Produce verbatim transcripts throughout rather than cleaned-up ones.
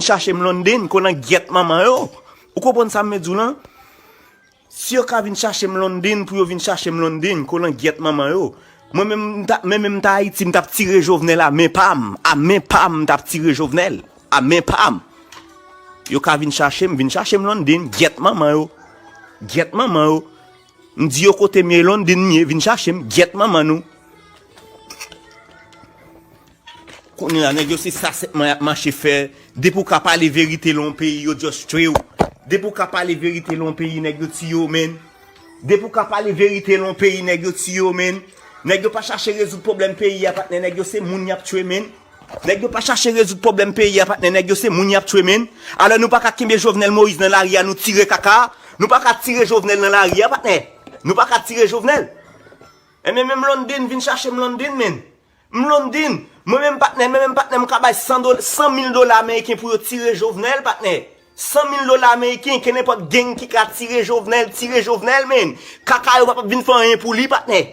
chache m London, konan gyèt manman yo. Ou konprann sa m vle di w lan? Si yo ka vin chache m London, pou yo vin chache m London, konan gyèt manman yo. Mwen menm, m ta, mwen menm m ta Ayiti, m t ap tire Jovenel a men pa m. A men pa m, m t ap tire Jovenel. A men pa m. Yo ka vin chache m, vin chache m London, gyèt manman yo. Gyèt manman yo. M di yo kote m ye, London m ye, vin chache m, gyèt manman nou. Kounye a, nèg yo se sa sèlman y ap mache fè. Depi w ka pale verite lan yon peyi, yo just tchwe w. Depi w ka pale verite lan yon peyi, nèg yo tiye w, menn. Depi w ka pale verite lan yon peyi, nèg yo tiye w, menn. Nèg yo pa chache rezoud pwoblèm peyi a, patnè, nèg yo se moun y ap tchwe, menn. Nèg yo pa chache rezoud pwoblèm peyi a, patnè, nèg yo se moun y ap tchwe, menn. Alò nou pa ka kenbe Jovenel Moïse nan lari a, nou tire kaka. Nou pa ka tire Jovenel nan lari a, patnè. Nou pa ka tire Jovenel. Enben, menm London, vin chache m London, menn. M London. Mwen menm patnè, mwen menm patnè, m ka bay san dola, san mil dola ameriken pou yo tire Jovenel, patnè. San mil dola ameriken, ke nenpòt gang ki ka tire Jovenel, tire Jovenel, menn. Kaka yo p ap vin fè anyen pou li, patnè.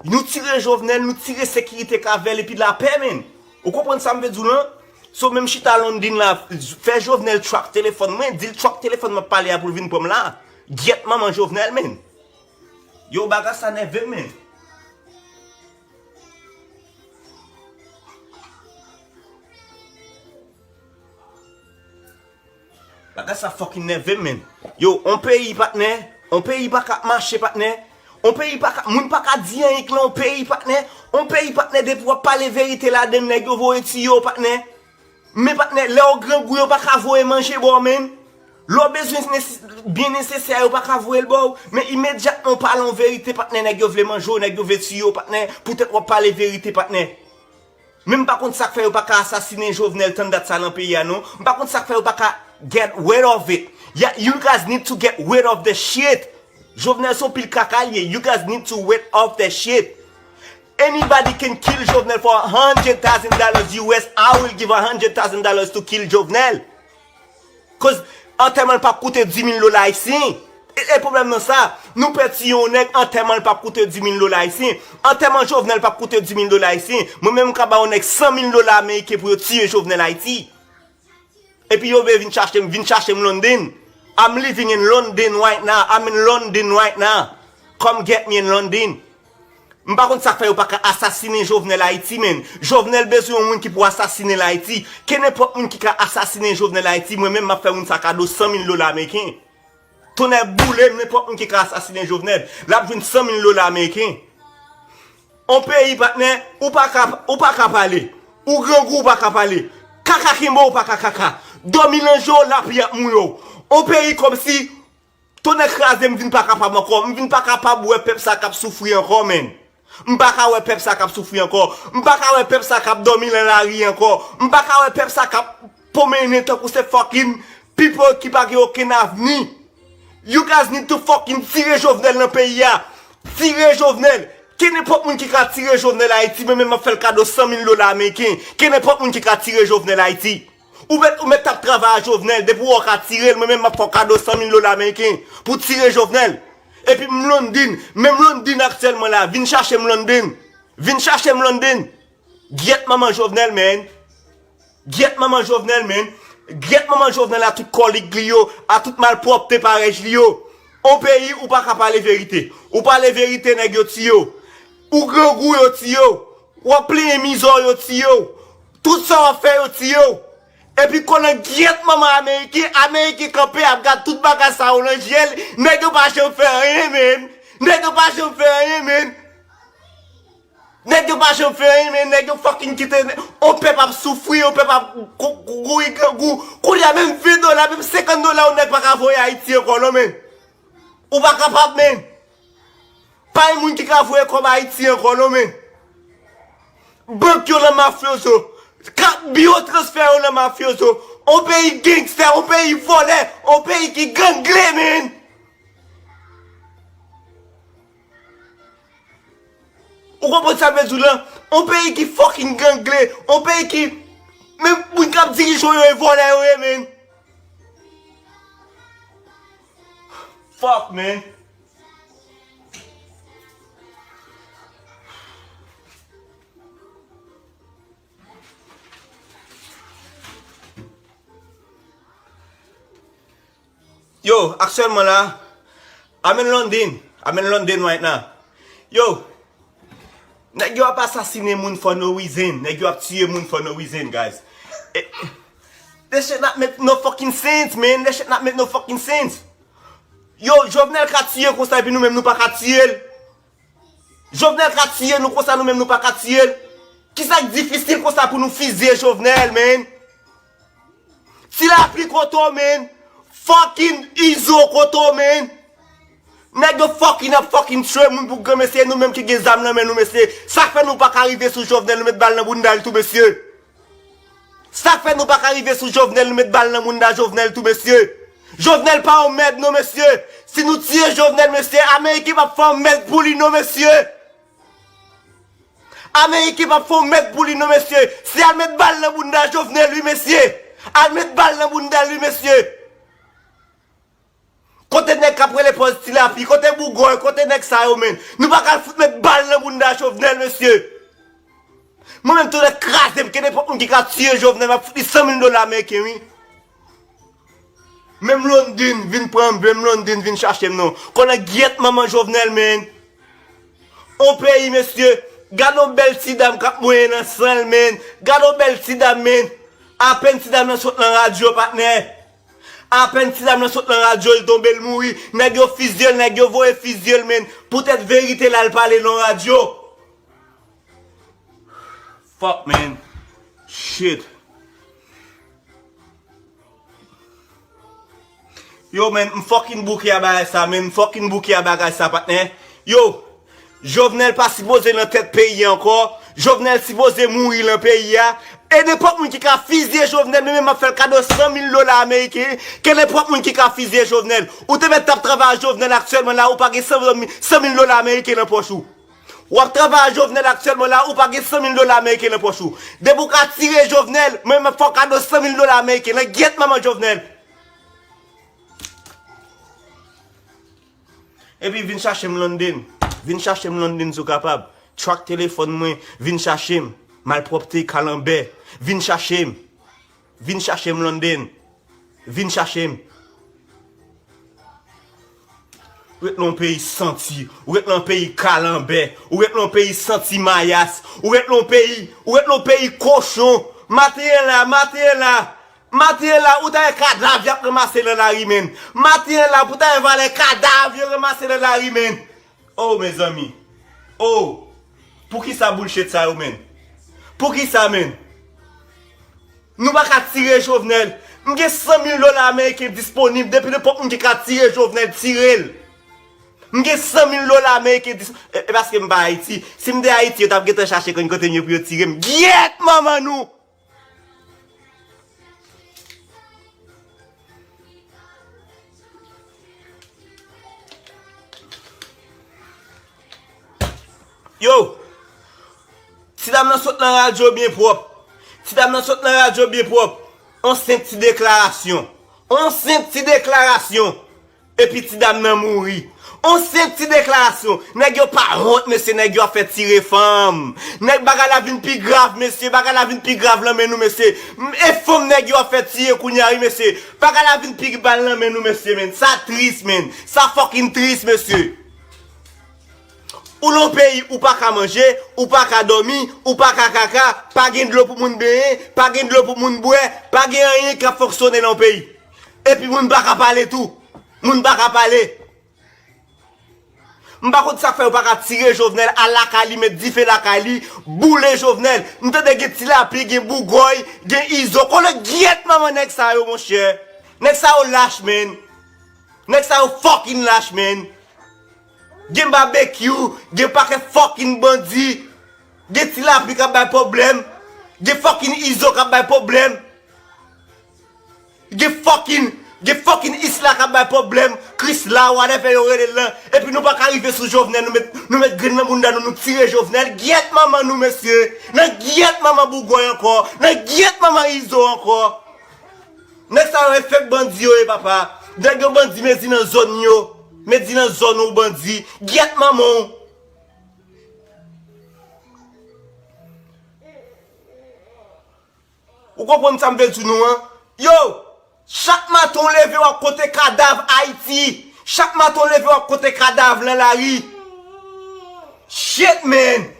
Nou tire Jovenel, nou tire sekirite k avè l epi lapè, menn. Ou konprann sa m vle di w lan? So menm chita London la, fè Jovenel track telefòn mwen, di l track telefòn m ap pale a pou l vin pran m la. Gyèt manman Jovenel, menn. Yo, bagay sa nève m, menn. Bagay sa fucking nève m, menn. Yo, on peyi, patnè. On peyi pa ka ap mache, patnè. On peyi pa ka, moun pa ka di anyen k lan on peyi, patnè. On peyi, patnè, depi w ap pale verite ladann, nèg yo voye tiye w, patnè. Men, patnè, lè w grangou, yo pa ka voye manje ba w, menn. Lè w bezwen nese-, byen nesesè, yo pa ka voye l ba w. Men imedyatman w pale on verite, patnè, nèg yo vle manje w, nèg yo vle tiye w, patnè. Poutèt w ap pale verite, patnè. Men m pa konn sa k fè yo pa ka asasinen Jovenel tann dat sa nan peyi a non. M pa konn sa k fè yo pa ka get rid of it. Ya, you guys need to get rid of the shit. Jovenel se on pil kaka l ye. You guys need to rid of the shit. Anybody can kill Jovenel for a hundred thousand dollars U S. I will give a hundred thousand dollars to kill Jovenel. Cause antèman l p ap koute dis mil dola ayisyen. E, e pwoblèm nan sa, nou pè tiye yon nèg, antèman l p ap koute dis mil dola ayisyen. Antèman Jovenel p ap koute dis mil dola ayisyen. Mwen menm m ka ba yon nèg san mil dola ameriken pou yo tiye Jovenel Ayiti. Epi yo vle vin chache m, vin chache m London. I'm living in London right now. I'm in London right now. Come get me in London. M pa konn sa k fè yo pa ka asasinen Jovenel Ayiti, menn. Jovenel bezwen yon moun ki pou asasinen l Ayiti. Ke nenpòt moun ki ka asasinen Jovenel Ayiti, mwen menm m ap fè moun sa kado san mil dola ameriken. Tonnè boule m, nenpòt moun ki ka asasinen Jovenel, l ap jwenn san mil dola ameriken. On peyi, patnè, ou pa ka, ou pa ka pale. Ou grangou, ou pa ka pale. Kaka kenbe w, ou pa ka kaka. Dòmi lan je w, lapli ap mouye w. On peyi kòmsi Tonnè kraze m, m vin pa kapab ankò. M vin pa kapab wè pèp sa k ap soufri ankò, menn. M pa ka wè pèp sa k ap soufri ankò. M pa ka wè pèp sa k ap dòmi nan lari ankò. M pa ka wè pèp sa k ap pwomennen tankou se fucking people ki pa gen okenn avni. You guys need to fucking tire Jovenel nan peyi a. Tire Jovenel. Ke nenpòt moun ki ka tire Jovenel Ayiti, mwen menm m ap fè l kado san mil dola ameriken. Ke nenpòt moun ki ka tire Jovenel Ayiti. Ou mèt, ou mèt t ap travay a Jovenel, depi w wè w ka tire l, mwen menm m ap fè w kado san mil dola ameriken pou tire Jovenel. Epi m London, menm London aktyèlman la, vin chache m London. Vin chache m London. Gyèt manman Jovenel, menn. Gyèt manman Jovenel, menn. Gyèt manman Jovenel a tout kòlik li yo, a tout malpwòpte parèj li yo. On peyi, ou pa ka pale verite. Ou pale verite, nèg yo tiye w. Ou grangou, yo tiye w. W ap plenyen mizè w, yo tiye w. Tout sa w ap fè, yo tiye w. Epi konan gyèt manman Ameriken, Ameriken kanpe ap gad tout bagay sa yo nan je l, nèg yo pa janm fè anyen, menn. Nèg yo pa janm fè anyen, menn. Nèg yo pa janm fè anyen, menn. Nèg yo fucking kite, on pèp ap soufri, on pèp ap kou-, kou-, kouri grangou. Kounye a, menm ven dola, menm senkant dola, yon nèg pa ka voye Ayiti ankò, non, menn. Ou pa kapab, menn. Pa gen moun ki ka voye kòb Ayiti ankò, non, menn. Bank yo nan mafyozo. Kat biwo transfè yo nan mafyozo. On peyi gangstè, on peyi vòlè, on peyi ki gangle, menn. Ou konprann sa m vle di w lan? On peyi ki fucking gangle, on peyi ki, menm moun k ap dirije w yo e vòlè yo ye, menn. Fuck, man. Yo, aktyèlman la, I'm in London. I'm in London right now. Yo, nèg yo ap asasinen moun for no reason. Nèg yo ap tiye moun for no reason, guys. Eh, this shit not make no fucking sense, man. This shit not make no fucking sense. Yo, Jovenel ka tiye konsa epi nou menm nou pa ka tiye l. Jovenel ka tiye nou konsa nou menm nou pa ka tiye l. Kisa k difisil konsa pou nou fizye Jovenel, man? Ti Lapli kote w, man? Fucking Izo kote w, man? Nèg yo fucking ap fucking tchwe moun pou granmesye, nou menm ki gen zam nan men nou, mesye. Sa k fè nou pa ka rive sou Jovenel, nou met bal nan bounda l tou, mesye. Sa k fè nou pa ka rive sou Jovenel, nou met bal nan bounda Jovenel tou, mesye. Jovenel pa yon mèd non, mesye. Si nou tiye Jovenel, mesye, Ameriken p ap fè yon mèd pou li non, mesye. Ameriken p ap fè yon mèd pou li non, mesye. Se al met bal nan bounda Jovenel, wi, mesye. Al met bal nan bounda l, wi, mesye. Kote nèg k ap rele pòz Ti Lapli? Kote Bougòy? Kote nèg sa yo, menn? Nou pa ka al fout met bal nan bounda Jovenel, mesye. Mwen menm, tou nèg kraze m, ke nenpòt moun ki ka tiye Jovenel, m ap fout li san mil dola ameriken, wi. Menm London vin pran m, menm London vin chache m, non. Konnen gyèt manman Jovenel, menn. On peyi, mesye. Gade on bèl ti dam k ap mouye nan san l, menn. Gade on bèl ti dam, menn. Apèn ti dam nan sot nan radyo, patnè. Apèn ti dam nan sot nan radyo, l tonbe, l mouri. Nèg yo fizye l, nèg yo voye fizye l, menn. Poutèt verite l al pale nan radyo. Fuck, man. Shit. Yo, man, m fucking bouke a bagay sa, man. M fucking bouke a bagay sa, patnè. Yo, Jovenel pa sipoze nan tèt peyi a ankò. Jovenel sipoze mouri nan peyi a. E nenpòt moun ki ka fizye Jovenel, mwen menm m ap fè l kado san mil dola ameriken. Ke nenpòt moun ki ka fizye Jovenel. Ou te mèt t ap travay ak Jovenel aktyèlman la, ou pa gen san mil, san mil dola ameriken nan pòch ou. W ap travay ak Jovenel aktyèlman la, ou pa gen san mil dola ameriken nan pòch ou. Depi w ka tire Jovenel, mwen menm m ap fè w kado san mil dola ameriken. Nan gyèt manman Jovenel. Epi vin chache m London. Vin chache m London si w kapab. Track telefòn mwen, vin chache m. Malpwòpte, kalanbè. Vin chache m. Vin chache m London. Vin chache m. Ou ret nan yon peyi santi. Ou ret nan yon peyi kalanbè. Ou ret nan yon peyi santi mayas. Ou ret nan yon peyi, ou ret nan yon peyi kochon. Maten an la, maten an la. Maten an la, ou ta wè kadav y ap ranmase nan lari, menn. Maten an la, pou ta wè valè kadav yo ranmase nan lari, menn. Oh, mezanmi. Oh. Poukisa bullshit sa yo, menn? Poukisa, menn? Nou pa ka tire Jovenel. M gen san mil dola ameriken disponib. Depi nenpòt moun ki ka tire Jovenel, tire l. M gen san mil dola ameriken dis-, e, e paske m pa Ayiti. Si m te Ayiti, yo t ap gentan chache konn kote m ye pou yo tire m. Gyèt manman nou! Yo! Ti dam nan sot nan radyo byen pwòp. Ti dam nan sot nan radyo byen pwòp. On senp ti deklarasyon. On senp ti deklarasyon. Epi ti dam nan mouri. On senp ti deklarasyon. Nèg yo pa wont, mesye, nèg yo ap fè tire fanm. Nèg, bagay la vin pi grav, mesye, bagay la vin pi grav nan men nou, mesye. M-, e fanm nèg yo ap fè tiye kounye a, wi, mesye. Bagay la vin pi mal nan men nou, mesye, menn. Sa tris, menn. Sa fucking tris, mesye. Ou nan yon peyi, ou pa ka manje, ou pa ka dòmi, ou pa ka kaka, pa gen dlo pou moun benyen, pa gen dlo pou moun bwè, pa gen anyen k ap fonksyone nan yon peyi. Epi moun pa ka pale tou. Moun pa ka pale. M pa konn sa k fè yo pa ka tire Jovenel, al lakay li, met dife lakay li, boule Jovenel. M tande gen Ti Lapli, gen Bougòy, gen Izo. Konnen gyèt manman nèg sa yo, monchè. Nèg sa yo lach, menn. Nèg sa yo fucking lach, menn. Gen Babekyou, gen pakèt fucking bandi. Gen Ti Lapli k ap bay pwoblèm. Gen fucking Izo k ap bay pwoblèm. Gen fucking, gen fucking Isla k ap bay pwoblèm. Krisla, whatever yo rele l lan. Epi nou pa ka rive sou Jovenel, nou met, nou met grenn nan bounda nou, nou tire Jovenel. Gyèt manman nou, mesye. Nan gyèt manman Bougòy ankò. Nan gyèt manman Izo ankò. Nèg sa yo e fake bandi yo ye, papa. Nèg yo bandi, mezi nan zòn yo. Mezi nan zòn ou bandi. Gyèt manman w. Ou konprann sa m vle di nou an? Yo! Chak maten w leve, w ap konte kadav Ayiti. Chak maten w leve, w ap konte kadav nan lari. Shit, man.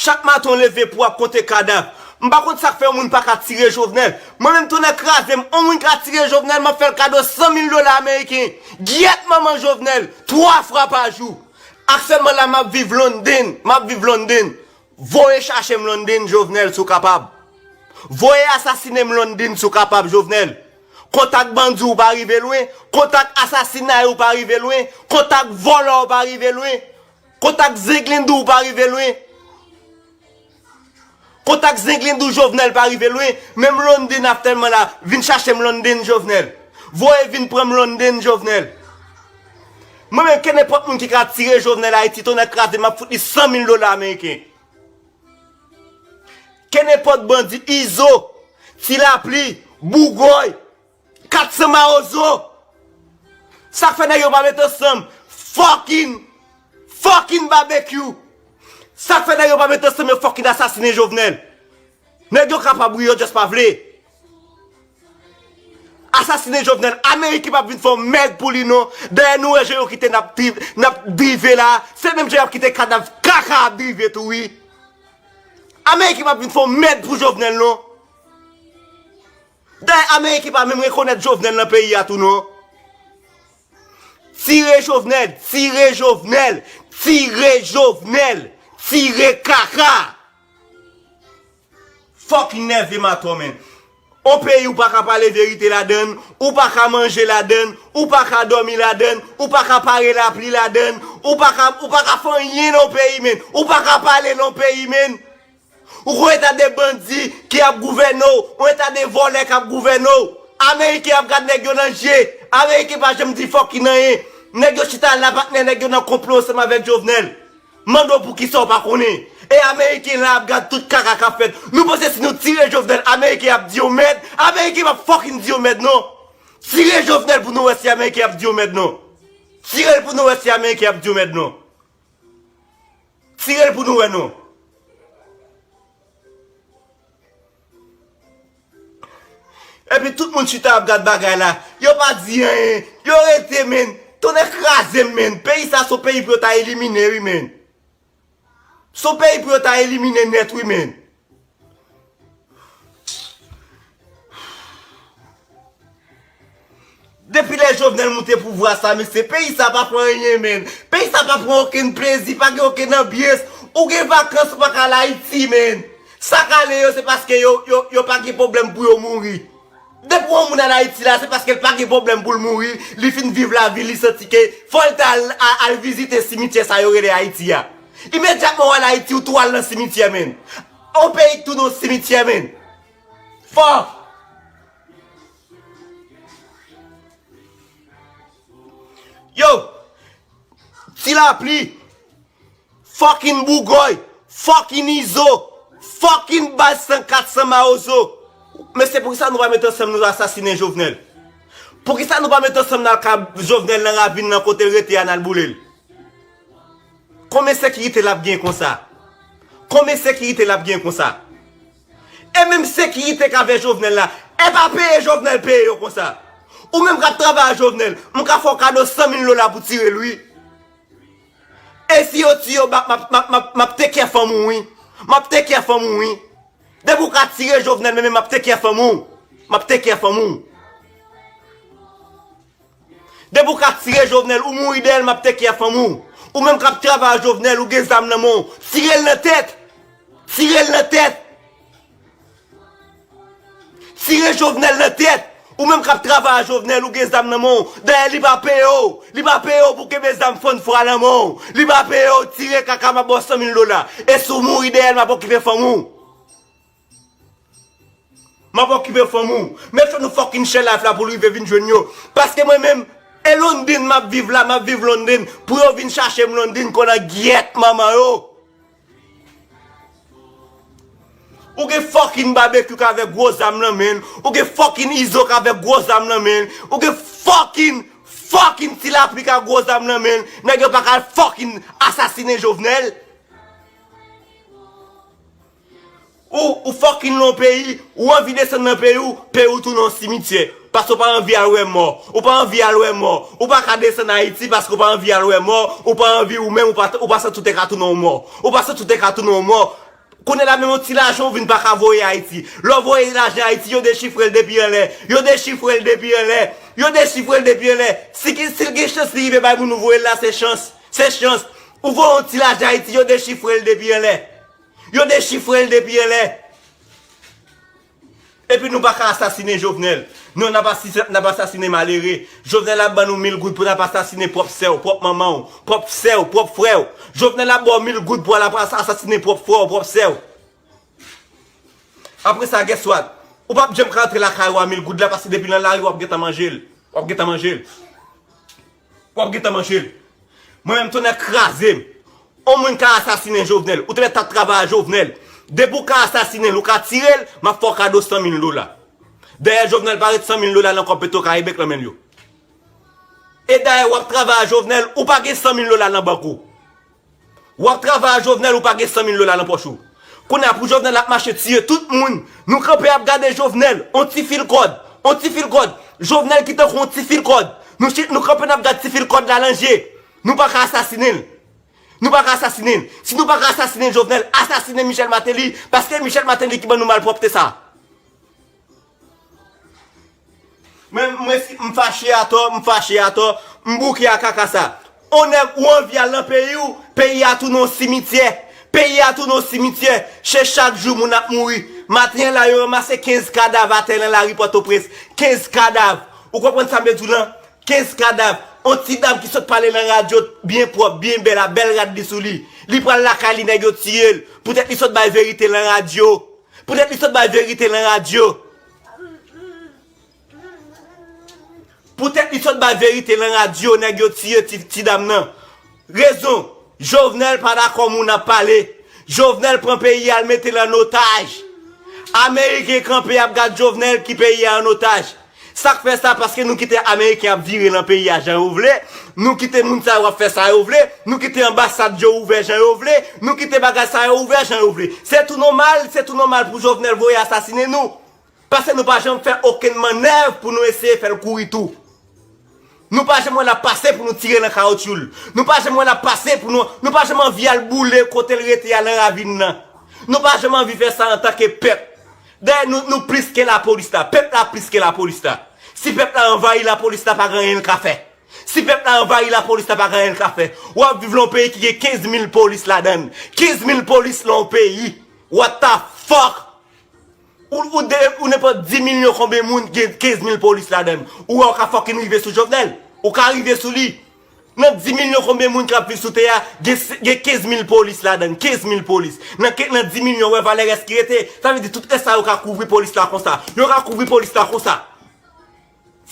Chak maten w leve pou w ap konte kadav. M pa konn sa k fè yon moun pa ka tire Jovenel. Mwen menm, tonnè kraze m, yon moun ka tire Jovenel, m ap fè l kado san mil dola ameriken. Gyèt manman Jovenel, twa fwa pa jou. Aktyèlman la, m ap viv London, m ap viv London. Voye chache m London, Jovenel, si w kapab. Voye asasine m London, si w kapab, Jovenel. Kontak bandi w pa rive lwen, kontak asasinay ou pa rive lwen, kontak vòlò w pa rive lwen. Kontak zenglendou w pa rive lwen. Kontak zenglendou Jovenel pa rive lwen. Menm London aktyèlman la, vin chache m London, Jovenel. Voye vin pran m London, Jovenel. Mwen menm, kenenpòt moun ki ka tire Jovenel Ayiti, tonnè kraze, m ap fout li san mil dola ameriken. Kenenpòt bandi, Izo, Ti Lapli, Bougòy, Kat san Mawozo. Sa k fè nèg yo pa met ansanm? Fucking, fucking Barbecue. Sa k fè nèg yo pa met ansanm, yo fucking asasinen Jovenel? Nèg yo kapab, wi, yo just pa vle. Asasinen Jovenel, Ameriken p ap vin fè yon mèd pou li non. Dayè, nou wè jan yo kite n ap dri-, n ap drive la. Se menm jan y ap kite kadav kaka ap drive tou, wi. Ameriken p ap vin fè yon mèd pou Jovenel non. Dayè, Ameriken pa menm rekonèt Jovenel nan peyi a tou non. Tire Jovenel, tire Jovenel, tire Jovenel, tire kaka. Fucking nève m atò, man. On peyi ou pa ka pale verite ladann, ou pa ka manje ladann, ou pa ka dòmi ladann, ou pa ka pare lapli ladann, ou pa ka, ou pa ka fè anyen nan on peyi, man. Ou pa ka pale nan on peyi, man. Ou gon eta de bandi ki ap gouvène w, on eta de vòlè k ap gouvène w. Ameriken ap gad nèg yo nan je. Ameriken pa janm di fucking anyen. Nèg yo chita la, patnè, nèg yo nan konplo ansanm avèk Jovenel. Mande w poukisa w pa konnen. E Ameriken la ap gad tout kaka k ap fèt. Nou panse si nou tire Jovenel, Ameriken ap di yo mèd? Ameriken p ap fucking di yo mèd non. Tire Jovenel pou nou wè si Ameriken ap di yo mèd non. Tire l pou nou wè si Ameriken ap di yo mèd non. Tire l pou nou wè non. Epi tout moun chita ap gad bagay la. Yo pa di anyen. Yo rete, men. Tonnè kraze m, men. Peyi sa se yon peyi pou yo ta elimine, wi, men. Se yon peyi pou yo ta elimine nèt, wi, men. Depi lè Jovenel moute pouvwa sa, mesye, peyi sa pa pran anyen, men. Peyi sa pa pran okenn plezi, pa gen okenn anbyans. Ou gen vakans, ou pa ka al Ayiti, men. Sa k ale yo, se paske yo, yo, yo pa gen pwoblèm pou yo mouri. Depi yon moun al Ayiti la, se paske l pa gen pwoblèm pou l mouri, li fin viv lavi, li santi ke fò l ta al, a-, al vizite simityè sa yo rele Ayiti a. Imedyatman w al Ayiti, ou tou al nan simityè, men. On peyi k tounen yon simityè, men. Fò. Yo, Ti Lapli, fucking Bougòy, fucking Izo, fucking baz san kat san Mawozo. Mesye, poukisa nou pa met ansanm nou asasinen Jovenel? Poukisa nou pa met ansanm n al ka Jovenel nan ravin nan kote l rete a, n al boule l? Konbyen sekirite l ap gen konsa? Konbyen sekirite l ap gen konsa? E menm sekirite k avè Jovenel la, e pa peye Jovenel peye yo konsa? Ou menm k ap travay a Jovenel, m ka fè w kado san mil dola pou tire l, wi. E si yo tiye w, m ap, m ap, m ap, m ap, m ap take care fanmi w, wi. M ap take care fanmi w, wi. Depi w ka tire Jovenel, men, men m ap take care fanmi w. M ap take care fanmi w. Depi w ka tire Jovenel, ou mouri dèyè l, m ap take care fanmi w. Ou menm k ap travay a Jovenel, ou gen zam nan men w, tire l nan tèt. Tire l nan tèt. Tire Jovenel nan tèt. Ou menm k ap travay a Jovenel, ou gen zam nan men w. Dayè, li pa peye w. Li pa peye w pou kenbe zam fann fwa nan men w. Li pa peye w, tire kaka, m ap ba w san mil dola. E si w mouri dèyè l, m ap okipe fanmi w. M ap okipe fanmi w. Make sure nou fucking share live la pou l rive vin jwenn yo. Paske mwen menm, e London m ap viv la, m ap viv London. Pou yo vin chache m London, konnen gyèt manman yo. Ou gen fucking Babekyou k avèk gwo zam nan men l. Ou gen fucking Izo k avèk gwo zam nan men l. Ou gen fucking, fucking Ti Lapli k ak gwo zam nan men l. Nèg yo pa ka fucking asasinen Jovenel. Ou, ou fucking nan yon peyi, ou anvi desann nan peyi w, peyi w tounen yon simityè. Paske w pa anvi al wè mò. Ou pa anvi al wè mò. Ou pa ka desann Ayiti paske w pa anvi al wè mò. Ou pa anvi ou menm, ou pa, ou pa santi w te ka tounen yon mò. Ou pa santi w te ka tounen yon mò. Kounye la menm yon ti lajan ou vin pa ka voye Ayiti. Lè w voye lajan Ayiti, yo dechifre l depi anlè. Yo dechifre l depi anlè. Yo dechifre l depi anlè. Si ki, si l gen chans li rive bay moun ou voye l la, se chans. Se chans. Ou voye yon ti lajan Ayiti, yo dechifre l depi anlè. Yo dechifre l depi anlè. Epi nou pa ka asasinen Jovenel. Non, n ap asas-, n ap asasinen malere. Jovenel ap ban nou mil goud pou n ap asasinen pwòp sè w, pwòp manman w, pwòp sè w, pwòp frè w. Jovenel ap ba w mil goud pou w al ap as-, asasinen pwòp frè w, pwòp sè w. Apre sa, guess what? Ou p ap janm ka rantre lakay ou a mil goud la, paske depi nan lari, w ap gentan manje l. W ap gentan manje l. W ap gentan manje l. Mwen menm, tonnè kraze m. On moun ka asasinen Jovenel. Ou te mèt t ap travay a Jovenel. Depi w ka asasinen l, ou ka tire l, m ap fè w kado san mil dola. Dayè, Jovenel pa ret san mil dola nan kòb Petro Karibek nan men l yo. E dayè, w ap travay a Jovenel, ou pa gen san mil dola nan bank ou. W ap travay a Jovenel, ou pa gen san mil dola nan pòch ou. Kounye a, pou Jovenel ap mache tiye tout moun, nou kanpe ap gade Jovenel, on ti fil kòd, on ti fil kòd. Jovenel ki tankou on ti fil kòd. Nou chit, nou kanpe n ap gad ti fil kòd la nan je. Nou pa ka asasinen l. Nou pa ka asasinen l. Si nou pa ka asasinen Jovenel, asasinen Michel Martelly, paske Michel Martelly ki ban nou malpwòpte sa. Mwen, mwen, si m fache atò, m fache atò, m bouke a kaka sa. On nèg ou anvi al nan peyi w, peyi a tounen yon simityè. Peyi a tounen yon simityè. Se chak jou moun ap mouri. Maten an la, yo ranmase kenz kadav atè nan lari Pòtoprens. Kenz kadav. Ou konprann sa m vle di w lan? Kenz kadav. On ti dam ki sot pale nan radyo byen pwòp, byen bèl, a bèl rad li sou li. Li pral lakay li, nèg yo tiye l. Poutèt li sot bay verite nan radyo. Poutèt li sot bay verite nan radyo. Poutèt li sot bay verite nan radyo, nèg yo tiye ti, ti dam nan. Rezon, Jovenel pa dakò moun ap pale. Jovenel pran peyi a, l mete l an otaj. Ameriken kanpe ap gad Jovenel ki peyi a an otaj. Sa k fè sa? Paske nou kite Ameriken ap vire nan peyi a jan yo vle. Nou kite moun sa yo ap fè sa yo vle. Nou kite anbasad yo ouvè jan yo vle. Nou kite bagay sa yo ouvè jan yo vle. Se tou nòmal, se tou nòmal pou Jovenel voye asasinen nou. Paske nou pa janm fè okenn mannèv pou nou eseye fè l kouri tou. Nou pa janm wè l ap pase pou nou tire nan kawotchou l. Nou pa janm wè l ap pase pou nou, nou pa janm anvi al boule kote l rete a nan ravin nan. Nou pa janm anvi fè sa antanke pèp. Dayè, nou, nou plis ke lapolis la. Pèp la plis ke lapolis la. Si pèp la anvayi lapolis la, pa gen anyen l ka fè. Si pèp la anvayi lapolis la, pa gen anyen l ka fè. W ap viv lan yon peyi ki gen kenz mil polis ladan l. Kenz mil polis lan yon peyi. What the fuck? Ou, ou, de, ou nenpòt dis milyon konbyen moun gen kenz mil polis ladan l? Ou wè ou ka fucking rive sou Jovenel? Ou ka rive sou li? Nan dis milyon konbyen moun k ap viv sou tè a, gen, gen kenz mil polis ladan l, kenz mil polis. Nan, ke- nan dis milyon, wè Valères ki rete. Sa vle di tout rès sa yo ka kouvri polis la konsa. Yo ka kouvri polis la konsa.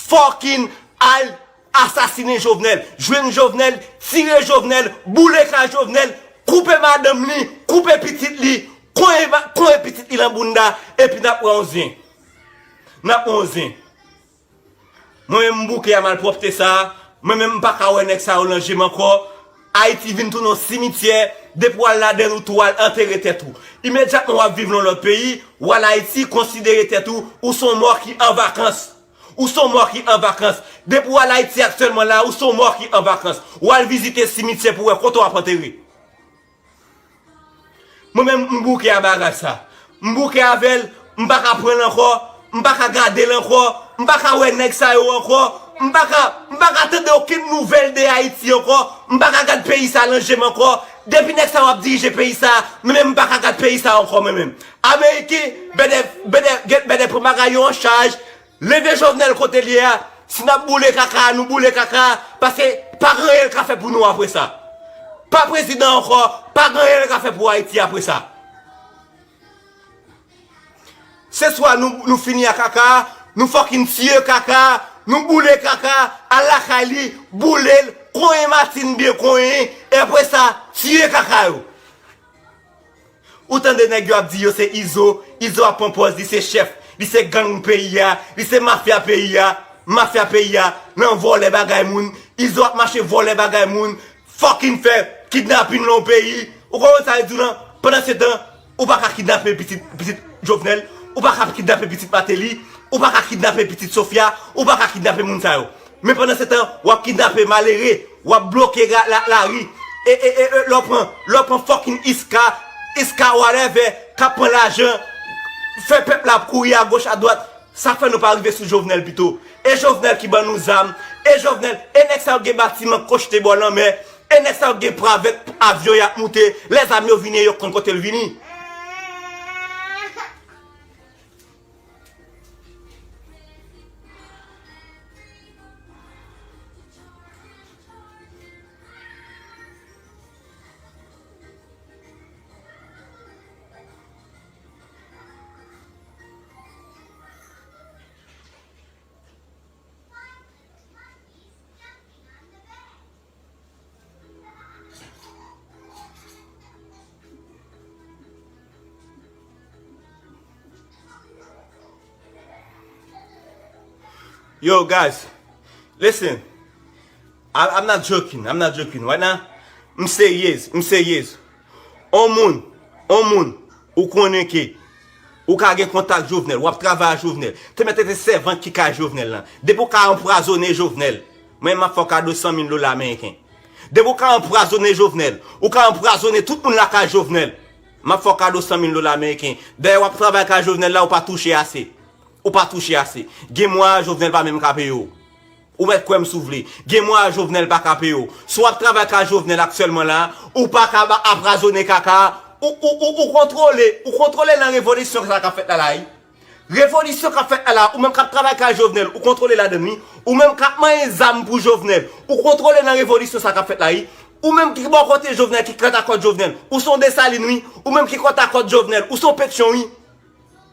Fucking al asasinen Jovenel, jwenn Jovenel, tire Jovenel, boule kay Jovenel, koupe madanm li, koupe pitit li, konye, konye pitit li lan bounda, epi n ap wè yon zen. N ap wè yon zen. Mwen menm m bouke a malpwòpte sa a. Mwen menm m pa ka wè nèg sa yo nan je m ankò. Ayiti vin tounen yon simityè. Depi w al ladan l, ou tou al antere tèt ou. Imedyatman w ap viv nan lòt peyi, w al Ayiti, konsidere tèt ou, ou se yon mò ki an vakans. Ou se yon mò ki an vakans. Depi w al Ayiti aktyèlman la, ou se yon mò ki an vakans. W al vizite simityè pou w wè kote w ap antere. Mwen menm, m bouke a bagay sa. M bouke avè l, m pa ka pran l ankò, m pa ka gade l ankò, m pa ka wè nèg sa yo ankò, m pa ka, m pa ka tande okenn nouvèl de Ayiti ankò, m pa ka gad peyi sa nan je m ankò. Depi nèg sa yo ap dirije peyi sa, mwen menm m pa ka gad peyi sa ankò mwen menm. Ameriken, bèdè, bèdè, bèdè pran bagay yo an chaj, leve Jovenel kote l ye a. Si n ap boule kaka a, nou boule kaka a, paske pa gen anyen l ka fè pou nou apre sa. Pa prezidan ankò, pa gen anyen l ka fè pou Ayiti apre sa. Se swa nou, nou fini ak kaka a, nou fucking tiye kaka a, nou boule kaka a, al lakay li, boule l, konyen Martine byen konyen, e apre sa, tiye kaka yo. Ou tande nèg yo ap di yo se Izo, Izo ap pran pòz li se chèf, li se gang peyi a, li se mafya peyi a, mafya peyi a, nan vòlè bagay moun, Izo ap mache vòlè bagay moun, fucking fè kidnapin nan yon peyi. Ou konprann sa yo di w lan? Pandan se tan, ou pa ka kidnape pitit, pitit Jovenel, ou pa ka kidnape pitit Martelly, ou pa ka kidnape pitit Sofia, ou pa ka kidnape moun sa yo. Men pandan se tan, w ap kidnape malere, w ap bloke la, la, lari. E, e, e, e, lè w pran, lè w pran fucking Iska, Iska whatever, k ap pran lajan, fè pèp la ap kouri agoch adwat. Sa fè nou pa rive sou Jovenel pito. E Jovenel ki ban nou zam, e Jovenel, e nèg sa yo gen batiman k kochte bò lanmè, e nèg sa yo gen pwavèt avyon y ap moute, lè zam yo vini, yo konn kote l vini. Yo, guys, listen. I, I'm not joking. I'm not joking. Right now, m seryez. M seryez. On moun, on moun, ou konnen ke ou ka gen kontak Jovenel, w ap travay ak Jovenel. Te mèt te sèvant ki kay Jovenel lan. Depi w ka anpwazonnen Jovenel, mwen m ap fè w kado san mil dola ameriken. Depi w ka anpwazonnen Jovenel, ou ka anpwazonnen tout moun lakay Jovenel, m ap fè w kado san mil dola ameriken. Dayè, w ap travay kay Jovenel la, ou pa touche ase. Ou pa touche ase. Gen mwa, Jovenel pa menm ka peye w. Ou mèt kwè m si w vle. Gen mwa, Jovenel pa ka peye w. Si w ap travay kay Jovenel aktyèlman la, ou pa ka ba, anpwazonnen kaka, ou, ou, ou, ou kontwole, ou kontwole nan revolisyon sa k ap fèt la la, wi. Revolisyon k ap fèt la la, ou menm k ap travay kay Jovenel, ou kontwole ladann, wi. Ou menm k ap manyen zam pou Jovenel, ou kontwole nan revolisyon sa k ap fèt la, wi. Ou menm ki bò kote Jovenel, ki kòtakòt Jovenel, ou se yon Desalin, wi. Ou menm ki kòtakòt Jovenel, ou se yon Petyon, wi.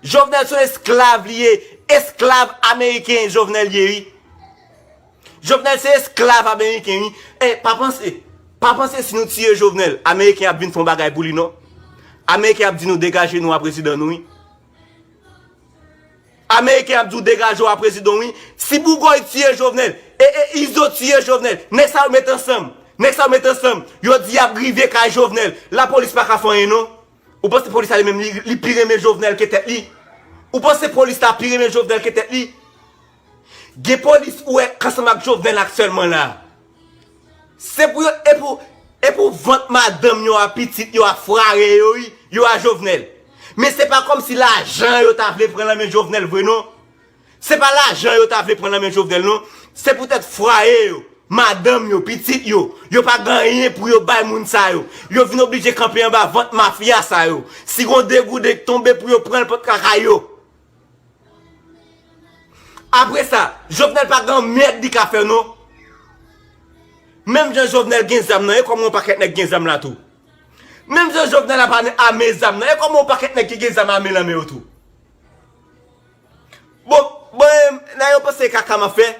Jovenel se yon esklav li ye, esklav ameriken Jovenel ye, wi. Jovenel se esklav ameriken, wi. E, pa panse, pa panse si nou tiye Jovenel, ameriken ap vin fè yon bagay pou li, non. Ameriken ap di nou degaje nou a prezidan nou, wi. Ameriken ap di w degaje w a prezidan w, wi. Si Bougòy tiye Jovenel, e, e Izo tiye Jovenel, nèg sa yo met ansanm, nèg sa yo met ansanm, yo di y ap rive kay Jovenel, lapolis pa ka fè anyen, non. Ou panse polis la li menm li, li pi renmen Jovenel ke tèt li? Ou panse polis la pi renmen Jovenel ke tèt li? Gen polis ou wè k ansanm ak Jovenel aktyèlman la. Se pou yo, e pou, e pou vant madanm yo a pitit yo a frare yo, wi, yo a Jovenel. Men se pa kòmsi lajan yo ta vle pran nan men Jovenel vre, non. Se pa lajan yo ta vle pran nan men Jovenel, non. Se poutèt frare yo, madanm yo, pitit yo, yo pa gen anyen pou yo bay moun sa yo. Yo vin oblije kanpe anba vant mafya sa yo. Si gon degouden k tonbe pou yo pran l pot kaka yo. Apre sa, Jovenel pa gen mèd li ka fè, non. Menm jan Jovenel gen zam nan, e kòman yon pakèt nèg gen zam la tou? Menm jan Jovenel ap ame, ame zam nan, e kòman yon pakèt nèg ki gen zam ame nan men yo tou? Bon, bon, nan yo panse kaka m ap fè.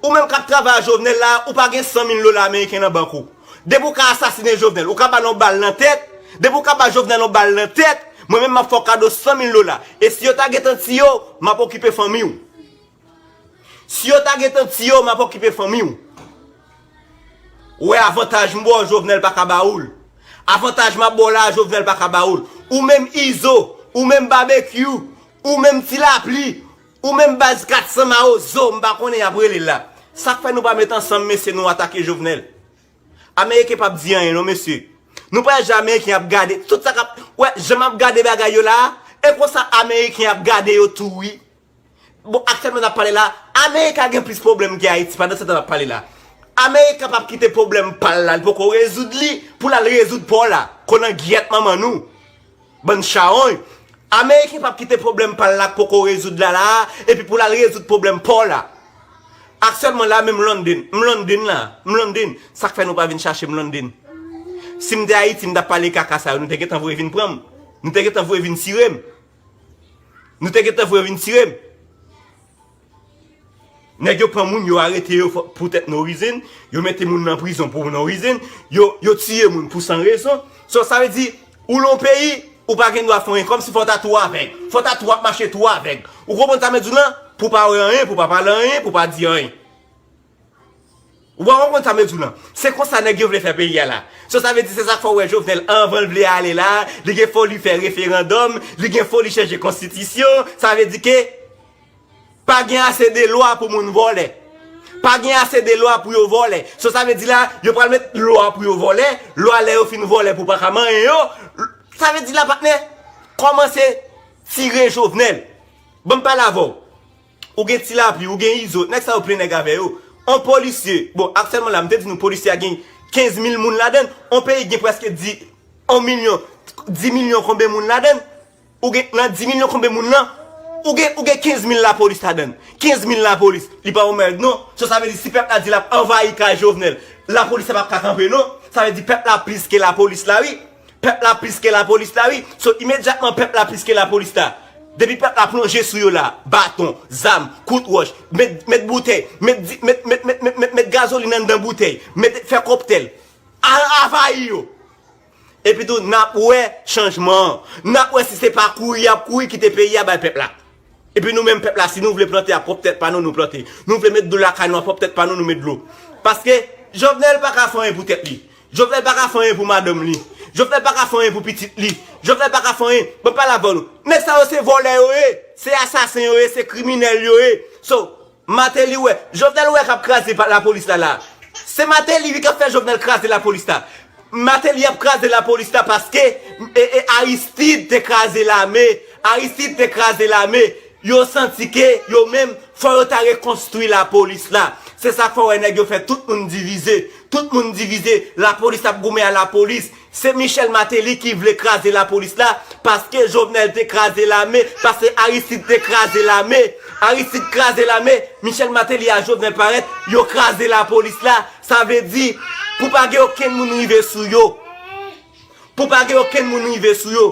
Ou menm k ap travay a Jovenel la, ou pa gen san mil dola ameriken nan bank ou. Depi w ka asasinen Jovenel, ou ka ba l yon bal nan tèt. Depi w ka ba Jovenel yon bal nan tèt, mwen menm m ap fè w kado san mil dola. E si yo ta gentan tiye w, m ap okipe fanmi w. Si yo ta gentan tiye w, m ap okipe fanmi w. Ou wè avantaj m ba w, Jovenel pa ka ba ou l. Avantaj m ap ba w la, Jovenel pa ka ba ou l. Ou menm Izo, ou menm Babekyou, ou menm Ti Lapli, ou menm baz kat san Mawozo, m pa konnen y ap rele l la. Sa k fè nou pa met ansanm, mesye, nou atake Jovenel? Ameriken p ap di anyen non, mesye. Nou pa wè jan Ameriken ap gade tout sa k ap, wè jan m ap gade bagay yo la a, e konsa Ameriken ap gade yo tou wi. Bon, aktyèlman n ap pale la, Amerika gen plis pwoblèm ke Ayiti pandan se tan n ap pale la. Amerika p ap kite pwoblèm pa l la, li poko rezoud li, pou l al rezoud pa w la, konangyèt manman nou. Bann chawony. Ameriken p ap kite pwoblèm pa l la k poko rezoud la la a, epi pou l al rezoud pwoblèm pa w la. Aktyèlman la menm London, m London la, m London. Sa k fè nou pa vin chache m London? Si m te Ayiti, m t ap pale kaka sa yo, nou te gentan voye vin pran m. Nou te gentan voye vin tire m. Nou te gentan voye vin tire m. Nèg yo pran moun, yo arete yo fò, poutèt no reason, yo mete moun nan prizon pou no reason, yo, yo tiye moun pou san rezon. So, sa vle di, ou lan yon peyi, Ou pa gen dwa fè anyen, kòmsi fò w ta tou avèg. Fò w ta tou ap mache tou avèg. Ou konprann sa m di w lan? Pou w pa wè anyen, pou w pa pale anyen, pou w pa di anyen. Ou pa konprann sa m di w lan? Se konsa nèg yo vle fè peyi a la. So sa vle di se sa k fè w wè Jovenel anvan l vle ale la, li gen foli fè referandòm, li gen foli chanje konstitisyon, sa vle di ke pa gen ase de lwa pou moun vòlè. Pa gen ase de lwa pou yo vòlè. So sa vle di la, yo pral met lwa pou yo vòlè, lwa lè yo fin vòlè pou pa ka manyen yo. Sa vle di la patnè, kòmanse tire Jovenel. Ban m pale avè w. Ou gen Ti Lapli, ou gen Izo, nèg sa yo plen nèg avè yo. On polisye, bon, aktyèlman la, m te di nou polisye a gen kenz mil moun ladan l, on peyi gen prèske di, on milyon, di milyon konbyen moun ladan l? Ou gen, nan di milyon konbyen moun lan, ou gen, ou gen kenz mil lapolis ladan l. Kenz mil lapolis, li pa yon mèd non. So sa vle di si pèp la di l ap anvayi kay Jovenel, lapolis la p ap ka kanpe non. Sa vle di pèp la plis ke lapolis la wi. Pèp la plis ke lapolis la wi. So imedyatman pèp la plis ke lapolis la. Depi pèp la plonje sou yo la, baton, zam, kout wòch, met, met boutèy, met, di- met, met, met, met, met, met gazolin anndan boutèy, met fè kòktèl, a- avayi yo. Epi tou n ap wè chanjman an. N ap wè si se pa kouri y ap kouri kite peyi a bay pèp la. Epi nou menm pèp la, si nou vle plante a pwòp tèt pa nou, nou plante. Nou vle met dlo lakay nou a pwòp tèt pa nou, nou met dlo. Paske Jovenel pa ka fè anyen pou tèt li. Jovenel pa ka fè anyen pou madanm li. Jovenel pa ka fè anyen pou pitit li. Jovenel pa ka fè anyen. Ban m pale avè nou. Nèg sa yo se vòlè yo ye. Se asasen yo ye, se kriminèl yo ye. So, Martelly wè, Jovenel wè k ap kraze pa- lapolis la la. Se Martelly wi k ap fè Jovenel kraze lapolis la. Martelly ap kraze lapolis la paske e, e Aristide te kraze lame. Aristide te kraze lame. Yo santi ke yo menm fò yo ta rekonstwi lapolis la. Se sa k fè w wè nèg yo fè tout moun divize. Tout moun divize. Lapolis ap goumen a lapolis. Se Michel Martelly ki vle kraze lapolis la, paske Jovenel te kraze lame, paske Aristide te kraze lame. Aristide kraze lame, Michel Martelly a Jovenel parèt, yo kraze lapolis la. Sa vle di, pou pa gen okenn moun rive sou yo. Pou pa gen okenn moun rive sou yo.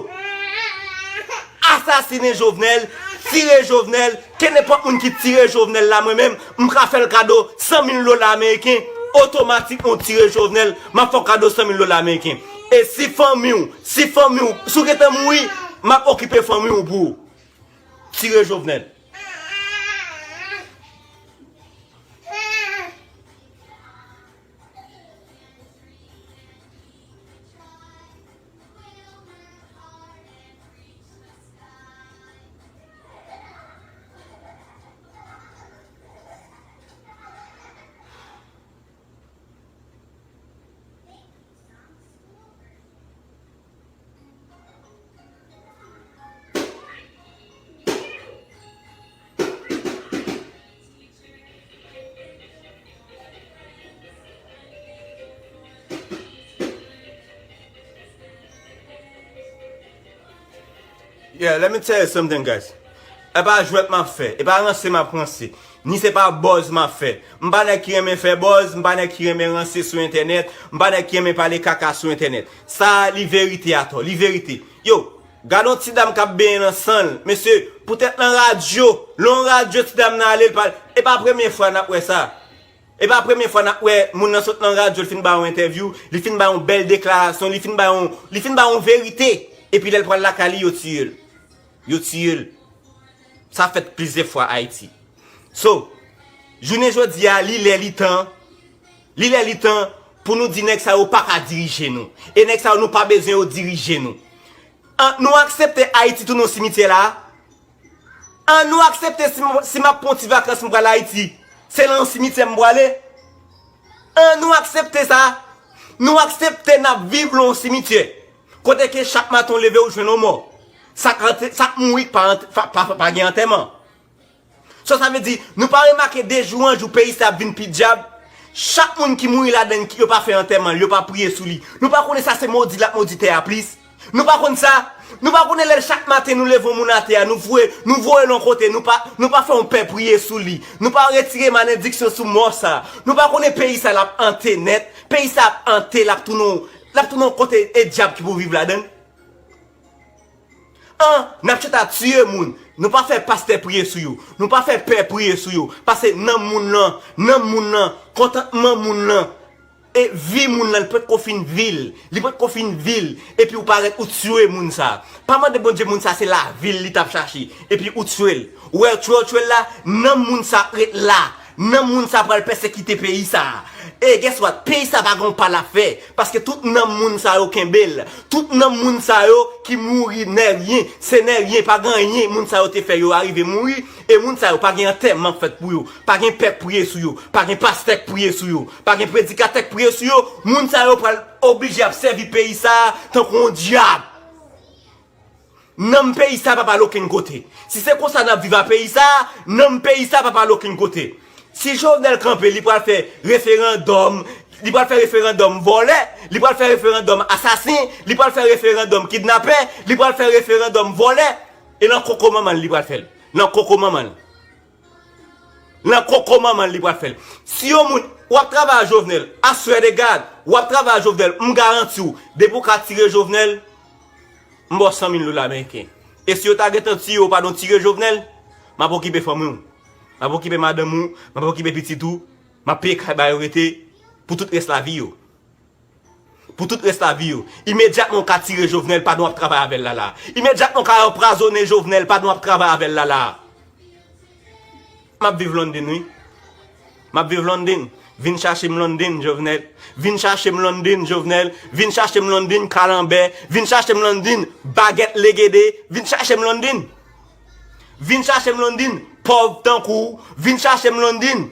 Asasinen Jovenel, tire Jovenel, ke nenpòt moun ki tire Jovenel la, mwen menm, m ka fè l kado san mil dola ameriken, otomatikman w tire Jovenel, m ap fè w kado san mil dola ameriken. E si fanmi w, si fanmi w, si w gentan mouri, m ap okipe fanmi w pou ou. Tire Jovenel. Yeah, let me tell you something, guys. E pa jwèt m ap fè, e pa ranse m ap ranse, ni se pa buzz m ap fè. M pa nèg ki renmen fè buzz, m pa nèg ki renmen ranse sou entènèt, m pa nèg ki renmen pale kaka sou entènèt. Sa a, li verite atò, li verite. Yo, gade yon ti dam k ap benyen nan san l. Mesye, poutèt nan radyo, lè yon radyo ti dam nan ale, l pa, e pa premye fwa n ap wè sa. E pa premye fwa n ap wè moun nan sot nan radyo, li fin bay yon entèvyou, li fin bay yon bèl deklarasyon, li fin bay yon, li fin bay yon verite. Epi lè l pral lakay li, yo tiye l. Yo tiye l. Sa fèt plizyè fwa Ayiti. So, jounen jodi a, li lè, li tan, li lè, li tan pou nou di nèg sa yo pa ka dirije nou. E nèg sa yo, nou pa bezwen yo dirije nou. An, nou aksepte Ayiti tounen yon simityè la? An nou aksepte si m, si m ap pran yon ti vakans m pral Ayiti, se nan yon simityè m prale? An nou aksepte sa? Nou aksepte n ap viv nan yon simityè kote ke chak maten w leve w jwenn yon mò. Sa k ante- sa k mouri pa, ant- pa, pa, pa gen antèman. So sa vle di, nou pa remake de jou an jou peyi sa ap vin pi dyab? Chak moun ki mouri ladan l, yo pa fè antèman l, yo pa priye sou li. Nou pa konnen sa se modi l ap modi tè a plis? Nou pa konn sa? Nou pa konnen lè chak maten nou leve yon moun atè a, nou voye, nou voye l yon kote, nou pa, nou pa fè yon pè priye sou li. Nou pa retire malediksyon sou mò sa. Nou pa konnen peyi sa l ap ante nèt. Peyi sa ap ante, l ap tounen, l ap tounen yon kote e dyab ki pou viv ladan l. An, n ap chita tiye moun. Nou pa fè pastè priye sou yo. Nou pa fè pè priye sou yo. Pase nanm moun lan, nanm moun lan, kontantman moun lan, E vi moun nan, li potko fin vi l. Li potko fin vi l. Epi ou parèt, ou tiye moun sa. Pa mande Bondye moun sa se lavi l li t ap chache. Epi ou tiye l. Ou wè, tiye w tiye l la, nanm moun sa ap ret la. Nanm moun sa pral pèsekite peyi sa. E guess what? Peyi sa pa gon pa l ap fè. Paske tout nanm moun sa yo kenbe l. Tout nanm moun sa yo ki mouri nè ryen, se nè ryen, pa gen anyen moun sa yo te fè yo arive mouri. E moun sa yo pa gen antèman k fèt pou yo. Pa gen pè k priye sou yo. Pa gen pastè k priye sou yo. Pa gen predikatè k priye sou yo. Moun sa yo pral oblije ap sèvi peyi sa a tankou yon dyab. Nanm peyi sa a pa pral okenn kote. Si se konsa n ap viv a peyi sa a, nanm peyi sa a pa pral okenn kote. Si Jovenel kanpe, li pral fè referandòm, li pral fè referandòm vòlè, li pral fè referandòm asasen, li pral fè referandòm kidnapè, li pral fè referandòm vòlè. E nan koko manman l li pral fè l. Nan koko manman l. Nan koko manman l li pral fè l. Si yon moun, w ap travay a Jovenel, I swear to God, w ap travay a Jovenel, m garanti w, depi w ka tire Jovenel, m ba w san mil dola ameriken. E si yo ta gentan tiye w pandan w tire Jovenel, m ap okipe fanmi w. M ap okipe madanm ou, m ap okipe pitit ou, m ap peye kay ba yo rete pou tout rès lavi yo. Pou tout rès lavi yo. Imedyatman w ka tire Jovenel, pandan w ap travay avè l la la. Imedyatman w ka anpwazonnen Jovenel, pandan w ap travay avè l la la. M ap viv London, wi. M ap viv London. Vin chache m London, Jovenel. Vin chache m London, Jovenel. Vin chache m London, kalanbè. Vin chache m London, bagèt legede. Vin chache m London. Vin chache m London, pòv tankou w. Vin chache m London.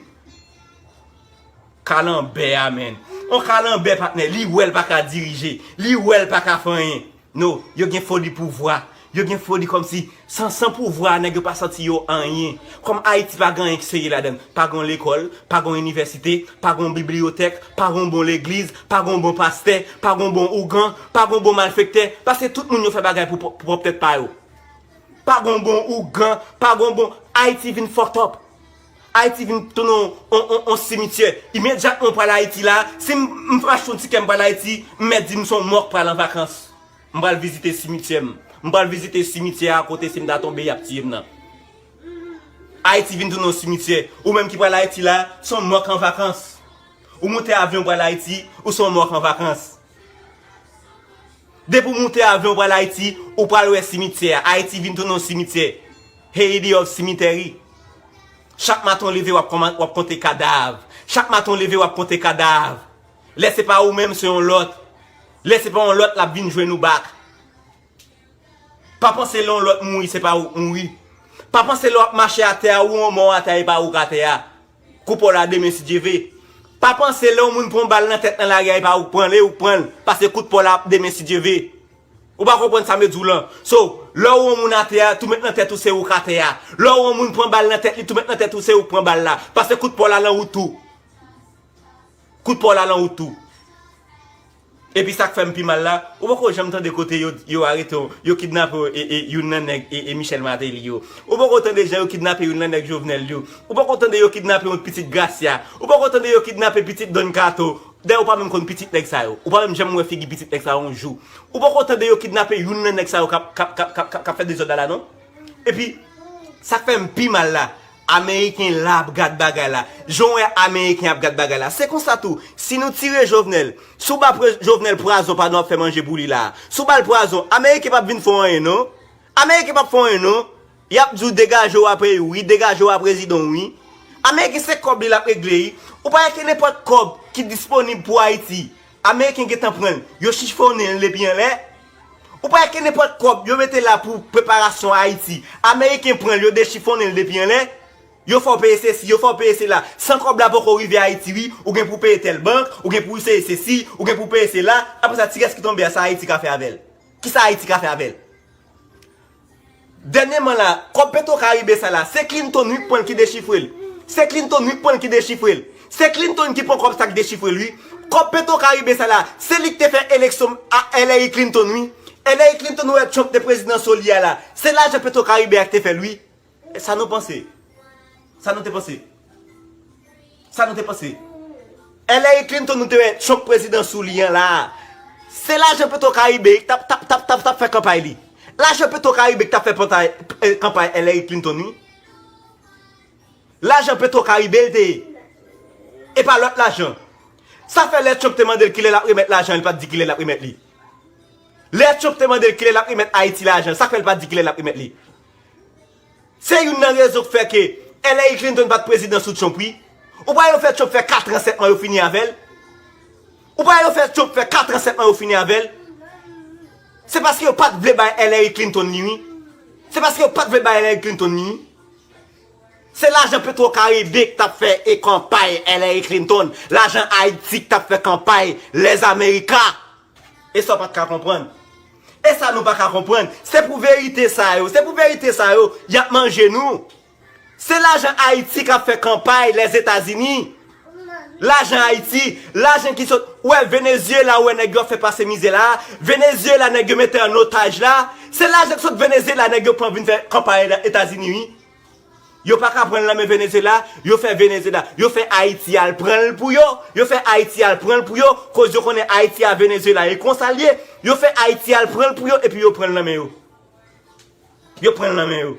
Kalanbè a, menn. On kalanbè, patnè. Li wè l pa ka dirije. Li wè l pa ka fè anyen. No, yo gen foli pouvwa. Yo gen foli kòmsi, san, san pouvwa, nèg yo pa santi yo anyen. Kòm Ayiti pa gen anyen ki serye ladan l. Pa gen lekòl, pa gen inivèsite, pa gen bibliyotèk, pa gen bon legliz, pa gen bon pastè, pa gen bon ougan, pa gen bon malfektè. Paske tout moun yo fè bagay pou, pou, pou pwòp tèt pa yo. Pa gen bon ougan, pa gen bon. Ayiti vin fucked up. Ayiti vin tounen on, on, on simityè. Imedyatman m pral Ayiti la, si m, m achte yon tikè m pral Ayiti, m mèt di m se yon mò k pral an vakans. M pral vizite simityè m. M pral vizite simityè a kote si m ta tonbe y ap tiye m nan. Ayiti vin tounen yon simityè. Ou menm ki pral Ayiti la, se yon mò k an vakans. Ou monte avyon pral Ayiti, ou se yon mò k an vakans. Depi w moute avyon w pral Ayiti, ou pral wè simityè a. Ayiti vin tounen yon simityè. Haiti of cemetery. Chak maten w leve, w ap kòman-, w ap konte kadav. Chak maten w leve, w ap konte kadav. Lè se pa ou menm, se yon lòt. Lè se pa yon lòt, l ap vin jwenn ou back. Pa panse lè yon lòt mouri, se pa ou k mouri. Pa panse lè w ap mache atè a, ou yon mò atè a, e pa ou k atè a. Kou pa w la demen si Dye ve. Pa panse lè yon moun pran bal nan tèt nan lari a, e pa ou k pran l, e ou k pran l. Paske kout pa w la ap demen si Dye ve. Ou pa konprann sa m vle di w lan. So, lè w wè yon moun atè a, tou met nan tèt ou se ou k atè a. Lè w wè yon moun pran bal nan tèt li, tou met nan tèt ou se ou k pran bal la. Paske kout pa w la lan wout tou. Kout pa w la lan wout tou. Epi sa k fè m pi mal la, ou poko janm tande kote yo, yo arete, yo kidnape e, e, youn nan nèg e, e Michel Martelly yo. Ou poko tande jan yo kidnape youn nan nèg Jovenel yo. Ou poko tande yo kidnape yon pitit Gracia. Ou poko tande yo kidnape pitit Don Kato. Dayè ou pa menm konn pitit nèg sa yo. Ou pa menm janm wè figi pitit nèg sa yo yon jou. Ou poko tande yo kidnape youn nan nèg sa yo k ap, k ap, k ap, k ap, k ap, k ap fè dezòd la la non. Epi, sa k fè m pi mal la, Ameriken la ap gad bagay la. Jan w wè Ameriken ap gad bagay la. Se konsa tou, si nou tire Jovenel, si w ba pre-, Jovenel pwazon pandan w ap fè manje pou li la, si w ba l pwazon, Ameriken p ap vin fè w anyen non. Ameriken p ap fè w anyen non. Y ap di w degaje w a peyi w wi, degaje w a prezidan w wi. Ameriken se kòb li l ap regle wi. Ou pa wè ke nenpòt kòb ki disponib pou Ayiti, Ameriken gentan pran l, yo chifonnen l depi anlè. Ou pa wè ke nenpòt kòb yo mete la pou preparasyon Ayiti, Ameriken pran l, yo dechifonnen l depi anlè. Yo fè w peye sesi, yo fè w peye sela. San kòb la poko rive Ayiti wi, ou gen pou peye tèl bank, ou gen pou seye sesi, ou gen pou peye sela. Apre sa, ti rès ki tonbe a, sa Ayiti ka fè avè l? Kisa Ayiti ka fè avè l? Dènyèman la, kòb Petro Caribe sa la, se Clinton wi k pran l ki dechifre l. Se Clinton wi k pran l ki dechifre l. Se Clinton ki pran kòb sa k dechifre l wi. Kòb Petro Caribe sa la, se li k te fè eleksyon a Hillary Clinton wi. Hillary Clinton ou wè Trump te prezidan sou li a la. Se lajan Petro Caribe a k te fè l wi. Sa nou panse? Sa nou te panse? Sa nou te panse? Hillary Clinton nou te wè Trump prezidan sou li an la. Se lajan Petro Caribe k t ap, t ap, t ap, t ap, t ap fè kanpay li. Lajan Petro Caribe k t ap fè pantay, eh, kanpay Hillary Clinton wi. Lajan Petro Caribe l te ye. E pa lòt lajan. Sa fè lè Trump te mande l kilè l ap remèt lajan, li pa t di kilè l ap remèt li. Lè Trump te mande l kilè l ap remèt Ayiti lajan, sa fè l pa t di kilè l ap remèt li. Se youn nan rezon k fè ke Hillary Clinton pa t prezidan sou Trump, wi. Ou pa yo fè Trump fè kat an sèt mwa yo fini avè l? Ou pa yo fè Trump fè kat an sèt mwa yo fini avè l? Se paske yo pa t vle bay Hillary Clinton li, wi. Se paske yo pa t vle bay Hillary Clinton li, wi. Se lajan Petro Caribe k t ap fè e kanpay Hillary Clinton, lajan Ayiti k t ap fè kanpay Lèzamerika. E sa w pa t ka konprann. E sa nou pa ka konprann. Se pou verite sa yo, se pou verite sa yo, y ap manje nou. Se lajan Ayiti k ap fè kanpay Lèzetazini. Lajan Ayiti, lajan ki sot, ou wè Venezyela, ou wè nèg yo ap fè pase mizè la. Venezyela, nèg yo mete an otaj la. Se lajan ki sot Venezyela, nèg yo pran vin fè kanpay Etazini, wi. Yo pa ka pran l nan men Venezyela, yo fè Venezyela, yo fè Ayiti al pran l pou yo, yo fè Ayiti al pran l pou yo, koz yo konnen Ayiti a Venezyela, e konsa l ye, yo fè Ayiti al pran l pou yo, epi yo pran l nan men yo. Yo pran l nan men yo.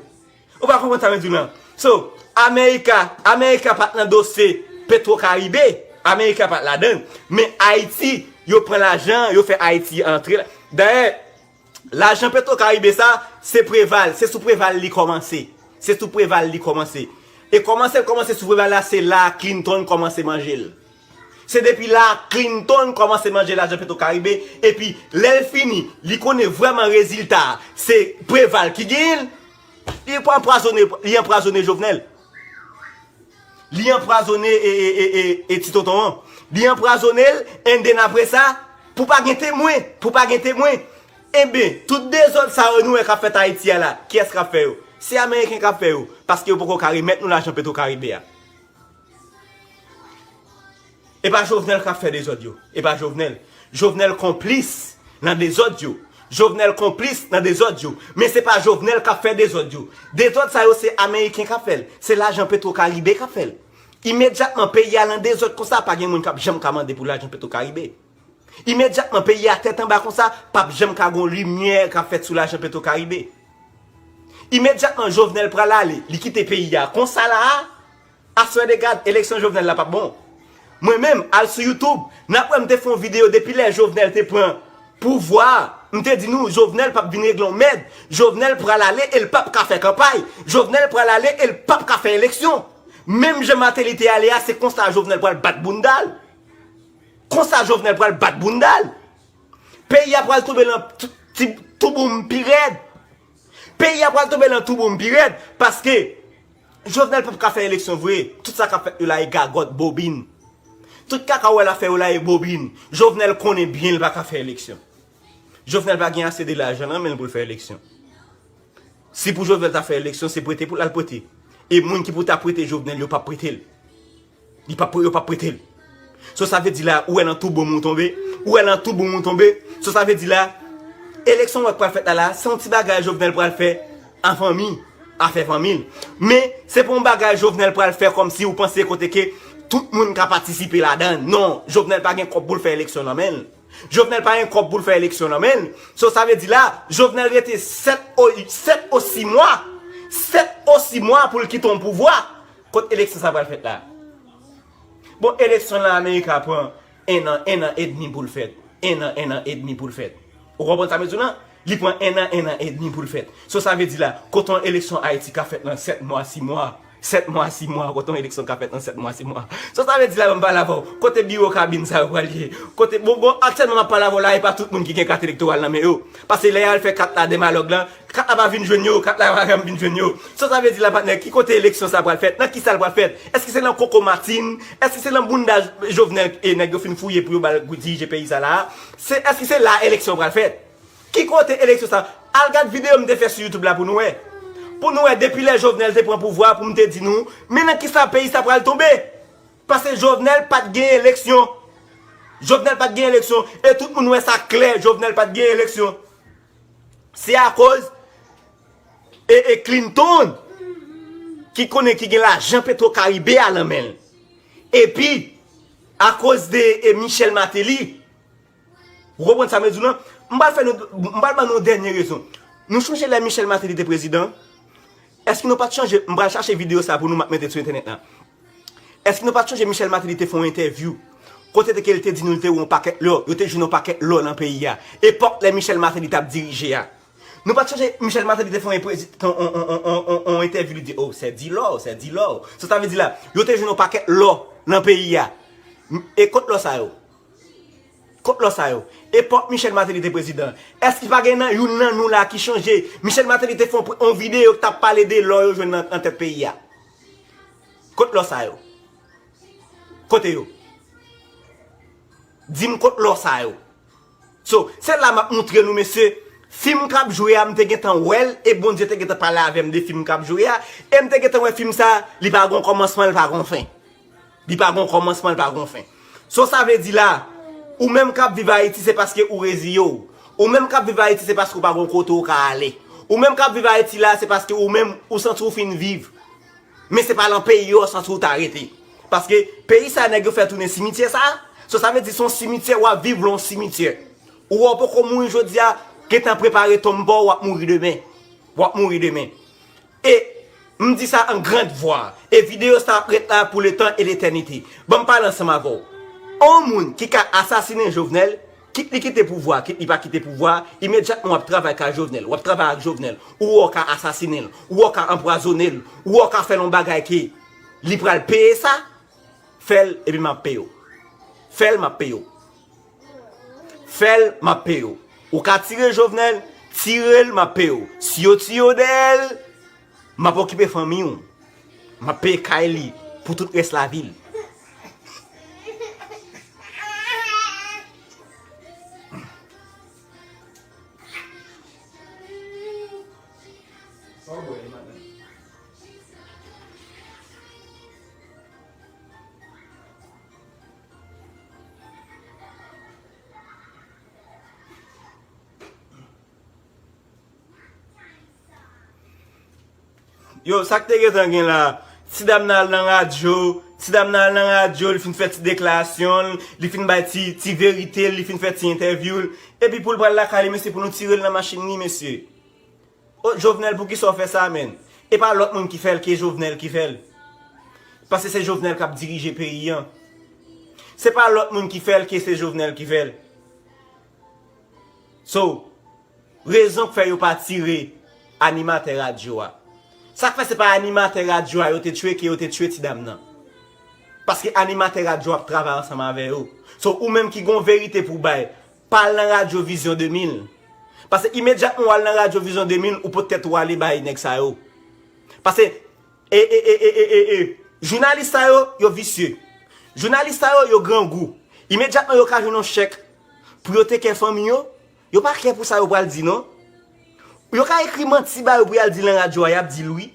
Ou pa konprann sa mwen di w lan? So, Amerika, Amerika pa t nan dosye Petro Caribe, Amerika pa t ladan l, men Ayiti, yo pran lajan, yo fè Ayiti antre la. Dayè, lajan Petro Caribe sa, se Preval, se sou Preval li kòmanse. Se sou Preval li kòmanse. E kòmanse l kòmanse sou Preval la, se la Clinton kòmanse manje l. Se depi la Clinton kòmanse manje lajan Petro Caribe, epi lè l fini, li konnen vrèman rezilta a, se Preval ki genyen l, li anpwazonnen, li anpwazonnen Jovenel. Li anpwazonnen e, e, e, e, e ti tonton an. Li anpwazonnen l, and then apre sa, pou pa gen temwen, pou pa gen temwen. Enben, tout dezòd sa yo nou wè k ap fèt Ayiti a la, kiyès k ap fè yo? Se Ameriken k ap fè yo, paske yo poko ka remèt nou lajan Petro Caribe a. E pa Jovenel k ap fè dezòd yo. E pa Jovenel. Jovenel konplis nan dezòd yo. Jovenel konplis nan dezòd yo. Men se pa Jovenel k ap fè dezòd yo. Dezòd sa yo se Ameriken k ap fè l. Se lajan Petro Caribe k ap fè l. Imedyatman peyi a nan dezòd konsa, pa gen moun k ap janm ka mande pou lajan Petro Caribe. Imedyatman peyi a tèt anba konsa, p ap janm ka gon limyè k ap fèt sou lajan Petro Caribe. Imedyatman Jovenel pral ale, li kite peyi a konsa la a, aswè de gad, eleksyon Jovenel la p ap bon. Mwen menm, al sou YouTube, n ap wè m te fè yon videyo depi lè Jovenel te pran pouvwa a, m te di nou, Jovenel p ap vin regle yon mèd, Jovenel pral ale e l p ap ka fè kanpay, Jovenel pral ale e l p ap ka fè eleksyon. Menm jan Martelly te ale a, se konsa Jovenel pral bat bounda l. Konsa Jovenel pral bat bounda l. Peyi a pral tonbe nan t-, ti, touboum pi rèd. Peyi a pral tonbe nan touboum pi rèd, paske Jovenel p ap ka fè eleksyon vre. Tout sa k ap fèt yo la e gagòt, bobin. Tout kaka w wè l ap fè yo la e bobin. Jovenel konnen byen l pa ka fè eleksyon. Jovenel pa gen ase de lajan nan men l pou l fè eleksyon. Si pou Jovenel ta fè eleksyon, se prete pou l al prete. E moun ki pou ta prete Jovenel, yo p ap prete l. Li p ap, yo p ap prete l. So sa vle di la, ou wè nan touboum ou tonbe, ou wè nan touboum ou tonbe. So sa vle di la, eleksyon w wè k pral fèt la la, se yon ti bagay Jovenel pral fè an fanmi, afè fanmi l. Men, se pa yon bagay Jovenel pral fè kòmsi ou panse kote ke tout moun ka patisipe ladan l. Non, Jovenel pa gen kòb pou l fè eleksyon nan men l. Jovenel pa gen kòb pou l fè eleksyon nan men l. So sa vle di la, Jovenel rete sèt o, sèt o sis mwa. Sèt o sis mwa pou l kite yon pouvwa. Kot eleksyon sa pral fèt la? Bon, eleksyon la Amerika pran en an, en an edmi pou l fèt. En an, en an edmi pou l fèt. Ou konprann sa m di w lan? Li pran en an, en an edmi pou l fèt. So sa vle di la, kote yon eleksyon Ayiti ka fèt nan sèt mwa, sis mwa? Sèt mwa, sis mwa, kote yon eleksyon ka fèt nan sèt mwa, sis mwa? So sa vle di la, ban m pale avè w, kote biwo kabin sa yo pral ye? Kote, bon, bon, aktyèlman m ap pale avè w la, e pa tout moun ki gen kat elektoral nan men yo. Paske lè y al fè kat la demalòg lan, kat la pa vin jwenn yo, kat la pa janm vin jwenn yo. So sa vle di la, patnè, ki kote eleksyon sa pral fèt? Nan kisa l pral fèt? Èske se nan koko Martine? Èske se nan bounda Jovenel e nèg yo fin fouye pou yo ba l dirije peyi sa la a? Se, èske se la eleksyon pral fèt? Ki kote eleksyon sa? Al gad videyo m te fè sou YouTube la pou nou wè. Pou nou wè, depi lè Jovenel te pran pouvwa, pou m te di nou, men nan kisa peyi sa pral tonbe? Paske Jovenel pa t gen eleksyon. Jovenel pa t gen eleksyon. E tout moun wè sa klè, Jovenel pa t gen eleksyon. Se akoz e, e Clinton ki konnen ki gen lajan Petro Caribe a nan men l. Epi, akoz de e Michel Martelly, ou konprann sa m di w lan? M pral fè nou, m pral ban nou yon dènye rezon. Nou chonje lè Michel Martelly te prezidan? Èske nou pa t chonje, m pral chache videyo sa pou nou, m ap mete l sou entènèt la. Èske nou pa t chonje Michel Martelly te fè yon entèvyou Kote te ke l te di nou l te wè yon pakèt lò, yo te jwenn yon pakèt lò nan peyi a. Epòk lè Michel Martelly t ap dirije a. Nou pa t sonje Michel Martelly te fè yon prezi-, yon, yon, yon entèvyou, li di, "Oh, c'est du l'or, c'est du l'or." Sa sa vle di la, yo te jwenn yon pakèt lò nan peyi a. E kot lò sa yo? Kot lò sa yo? Epòk Michel Martelly te prezidan, èske pa gen nan youn nan nou la ki sonje Michel Martelly te fè yon pre-, yon videyo ki t ap pale de lò yo jwenn nan, nan tèt peyi a? Kot lò sa yo? Kote yo? Di m kot lò sa yo. So, se la m ap moutre nou, mesye, fim k ap jwe a, m te gentan wè l, e Bondye te gentan pale avè m de fim k ap jwe a, e m te gentan wè fim sa, li pa gon kòmansman, li pa gon fen. Li pa gon kòmansman, li pa gon fen. So, sa vle di la, ou menm k ap viv Ayiti, se paske ou reziye w. Ou menm k ap viv Ayiti, se paske ou pa gon kote ou ka ale. Ou menm k ap viv Ayiti la, se paske ou menm, ou santi w fin viv. Men se pa lan peyi yo w santi w ta rete. Paske peyi sa nèg yo fè tounen simityè sa. So sa vle di se yon simityè w ap viv lan yon simityè. Ou wè w poko mouri jodi a, gentan prepare tonm pa w, w ap mouri demen. W ap mouri demen. E m di sa an grand vwa. E videyo sa ap ret la pou letan e letènite. Ban m pale ansanm avè w. On moun ki ka asasinen Jovenel, kit li kite pouvwa, kit li pa kite pouvwa, imedyatman w ap travay ka Jovenel, w ap travay ak Jovenel, ou wè w ka asasinen l, ou wè w ka anpwazonnen l, ou wè w ka fè l yon bagay ke li pral peye sa, fè l epi m ap peye w. Fè l, m ap peye w. Fè l, m ap peye w. Ou ka tire Jovenel, tire l, m ap peye w. Si yo tiye w dèyè l, m ap okipe fanmi w. M ap peye kay li pou tout rès lavi l. Yo, sa k te gentan gen la? Ti dam nan al nan radyo, ti dam nan al nan radyo, li fin fè ti deklarasyon l, li fin bay ti, ti verite l, li fin fè ti entèvyou l, epi pou l pral lakay li, mesye, pou nou tire l nan machin li, mesye. O, Jovenel, poukisa w fè sa, menn? E pa lòt moun ki fè l ke Jovenel ki fè l. Paske se Jovenel k ap dirije peyi an. Se pa lòt moun ki fè l ke se Jovenel ki fè l. So, rezon k fè yo pa tire animatè radyo a. Sa k fè se pa animatè radyo a yo te tchwe ke yo te tchwe ti dam nan. Paske animatè radyo ap travay ansanm avè yo. So, ou menm ki gon verite pou bay, pa al nan radyo Vizyon de mil. Paske imedyatman w al nan radyo Vizyon de mil, ou pot tèt ou ale bay nèg sa yo. Paske, e, e, e, e, e, e, e, jounalis sa yo, yo visye. Jounalis sa yo, yo grangou. Imedyatman yo ka jwenn yon chèk pou yo te kè fanmi yo, yo pa kè pou sa yo pral di non. Yo ka ekri manti ba yo pou y al di l nan radyo a, y ap di l wi.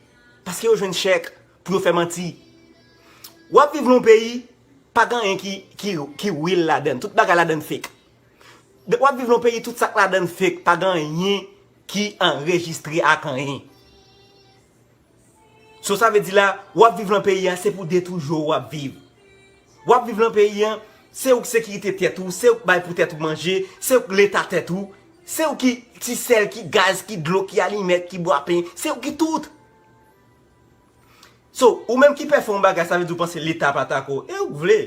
Paske yo jwenn chèk pou yo fè manti. W ap viv nan yon peyi, pa gen anyen ki, ki, ki real ladan l. Tout bagay ladan l fake. W ap viv nan yon peyi, tout sa k ladan l fake, pa gen anyen ki anrejistre ak anyen. So sa vle di la, w ap viv lan peyi a, se pou detwi w w ap viv. W ap viv lan peyi a, se ou k sekirite tèt ou, se ou k bay pou tèt ou manje, se ou k leta tèt ou, se ou ki ti sèl, ki gaz, ki dlo, ki alimèt, ki bwapen, se ou ki tout. So, ou menm ki pè fè yon bagay, sa vle di ou panse leta pa tako. E ou k vle.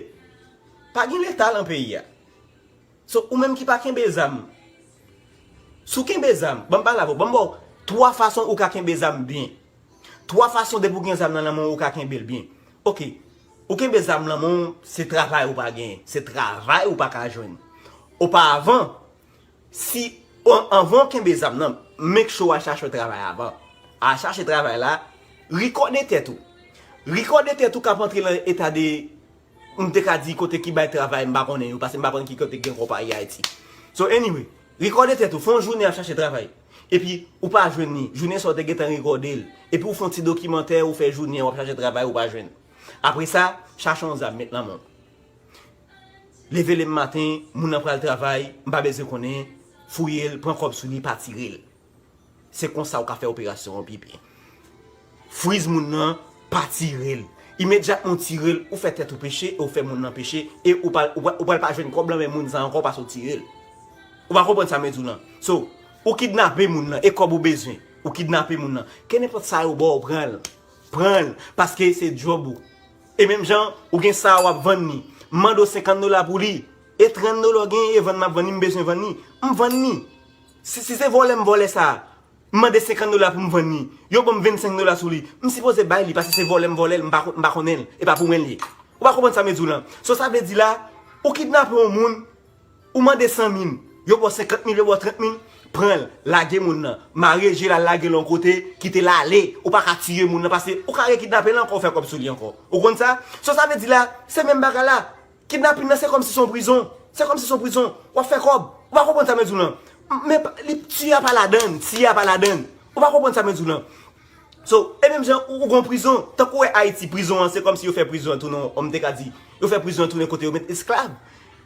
Pa gen leta lan peyi a. So, ou menm ki pa kenbe zam. Si w kenbe zam, ban m pale avè w, ban m ba w twa fason ou ka kenbe zam byen. Twa fason depi w gen zam nan nan men w, ou ka kenbe l byen. Oke, ou kenbe zam nan men w, se travay ou pa genyen. Se travay ou pa ka jwenn. Oparavan, si, an-, anvan w kenbe zam nan, make sure w al chache yon travay avan. Al chache travay la, rekòde tèt ou. Rekòde tèt ou k ap antre lan eta de M te ka di kote ki bay travay, m pa konnen yo, paske m pa konn ki kote gen konpayi Ayiti. So, anyway, rekòde tèt ou, fè yon jounen ap chache travay. Epi, ou pa jwenn li, jounen sa w te gentan rekòde l. Epi ou fè yon ti dokimantè, ou fè jounen w ap chache travay, ou pa jwenn. Apre sa, chache yon zam, met lan men w. Leve lemen maten, moun nan pral travay, m pa bezwen konnen, fouye l, pran kòb sou li, pa tire l. Se konsa ou ka fè operasyon an pi byen. Friz moun nan, pa tire l. Imedyatman ou tire l, ou fè tèt ou peche e ou fè moun nan peche e ou pa, ou pa, ou pral pa jwenn kòb lan men moun sa ankò paske ou tire l. Ou pa konprann sa mwen di w lan. So, ou kidnape moun nan e kòb ou bezwen. Ou kidnape moun nan. Kenenpòt sa yo ba w, pran l. Pran l, paske se djòb ou. E menm jan, ou gen sa w ap vann li. M mande w senkant dola pou li. E trant dola w genyen, e vann m ap vann li, m bezwen vann li. M vann li. Si, si se vòlè m vòlè sa, m mande senkant dola pou m vann li. Yo ban m vennsenk dola sou li. M sipoze bay li, paske se vòlè m vòlè l, m pa, kon- m pa konnen l. E pa pou mwen l ye. Ou pa konprann sa m di w lan? So sa vle di la, ou kidnape yon moun, ou mande san mil, yo ba w senkant mil, yo ba w trant mil, pran l, lage moun nan. Mare je l al lage l yon kote, kite l ale. Ou pa ka tiye moun nan, paske ou ka rekidnape l ankò, ou fè kòb sou li ankò. Ou konn sa? So sa vle di la, se menm bagay la. Kidnapin nan se kòmsi se yon prizon. Se kòmsi se yon prizon. W ap fè kòb. Ou pa konprann sa m di w lan? Men pa- li, tiye a pa ladann, tiye a pa ladann. Ou pa konprann sa m di w lan? So, e menm jan ou, ou gon prizon. Tankou w wè Ayiti, prizon an, se kòmsi yo fè prizon an tounen, yon, m te ka di, yo fè prizon an tounen kote yo met esklav.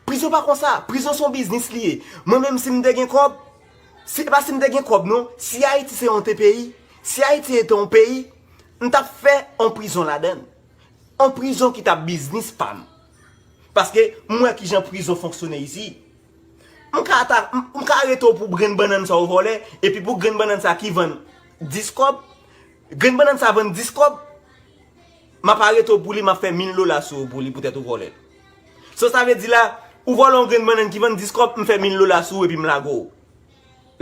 Prizon pa konsa. Prizon se yon biznis li ye. Mwen menm, si m te gen kòb, si, e pa si m te gen kòb, non. Si Ayiti se yon te peyi, si Ayiti te yon peyi, m t ap fè yon prizon ladann. Yon prizon ki t ap biznis pa m. Paske m wè kijan prizon fonksyone isi. M ka ata, m, m ka arete w pou grenn bannann sa ou vòlè, epi pou grenn bannann sa ki vann dis kòb, grenn bannann sa vann dis kòb, m ap arete w pou li, m ap fè mil dola sou ou pou li poutèt ou vòlè l. So sa vle di la, ou vòlè yon grenn bannann ki vann dis kòb, m fè mil dola sou ou epi m lage w.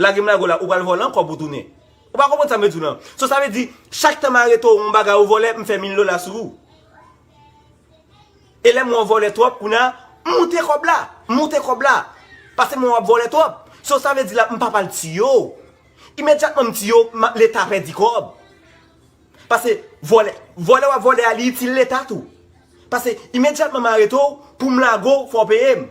Lage m lage w la, ou pral vòlè ankò pou tounen. Ou pa konprann sa m vle di w lan? So sa vle di, chak tan m arete w yon bagay ou vòlè, m fè mil dola sou ou. E lè m wè w vòlè twòp, kounye a, m moute kòb la. M moute kòb la. Paske m wè w ap vòlè twòp. So sa vle di la, m pa pral tiye w. Imedyatman m tiye w, m a- Leta pèdi kòb. Paske vòlè, vòlè w ap vòlè a, li itil Leta tou. Paske imedyatman m arete w, pou m lage w, fò w peye m.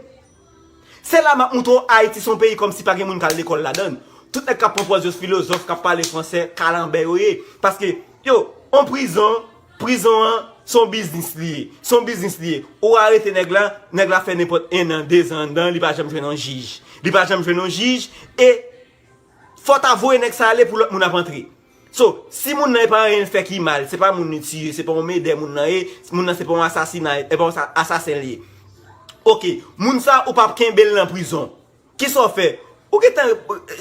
Se la m ap montre w Ayiti se yon peyi kòmsi pa gen moun k al lekòl ladann. Tout nèg k ap pran pòz yo filozòf, k ap pale fransè, kalanbè yo ye. Paske, yo, yon prizon, prizon an, se yon biznis li ye. Se yon biznis li ye. Ou arete nèg la, nèg la fè nenpòt en an, de zan anndan, li pa janm jwenn yon jij. Li pa janm jwenn yon jij, e fò w ta voye nèg sa ale pou lòt moun ap antre. So, si moun nan e pa anyen l fè ki mal, se pa moun li tiye, se pa yon medè moun nan ye, moun nan se pa yon asasina, e pa yon sa- asasen li ye. Oke, moun sa ou p ap kenbe l nan prizon. Kisa w fè? Ou gentan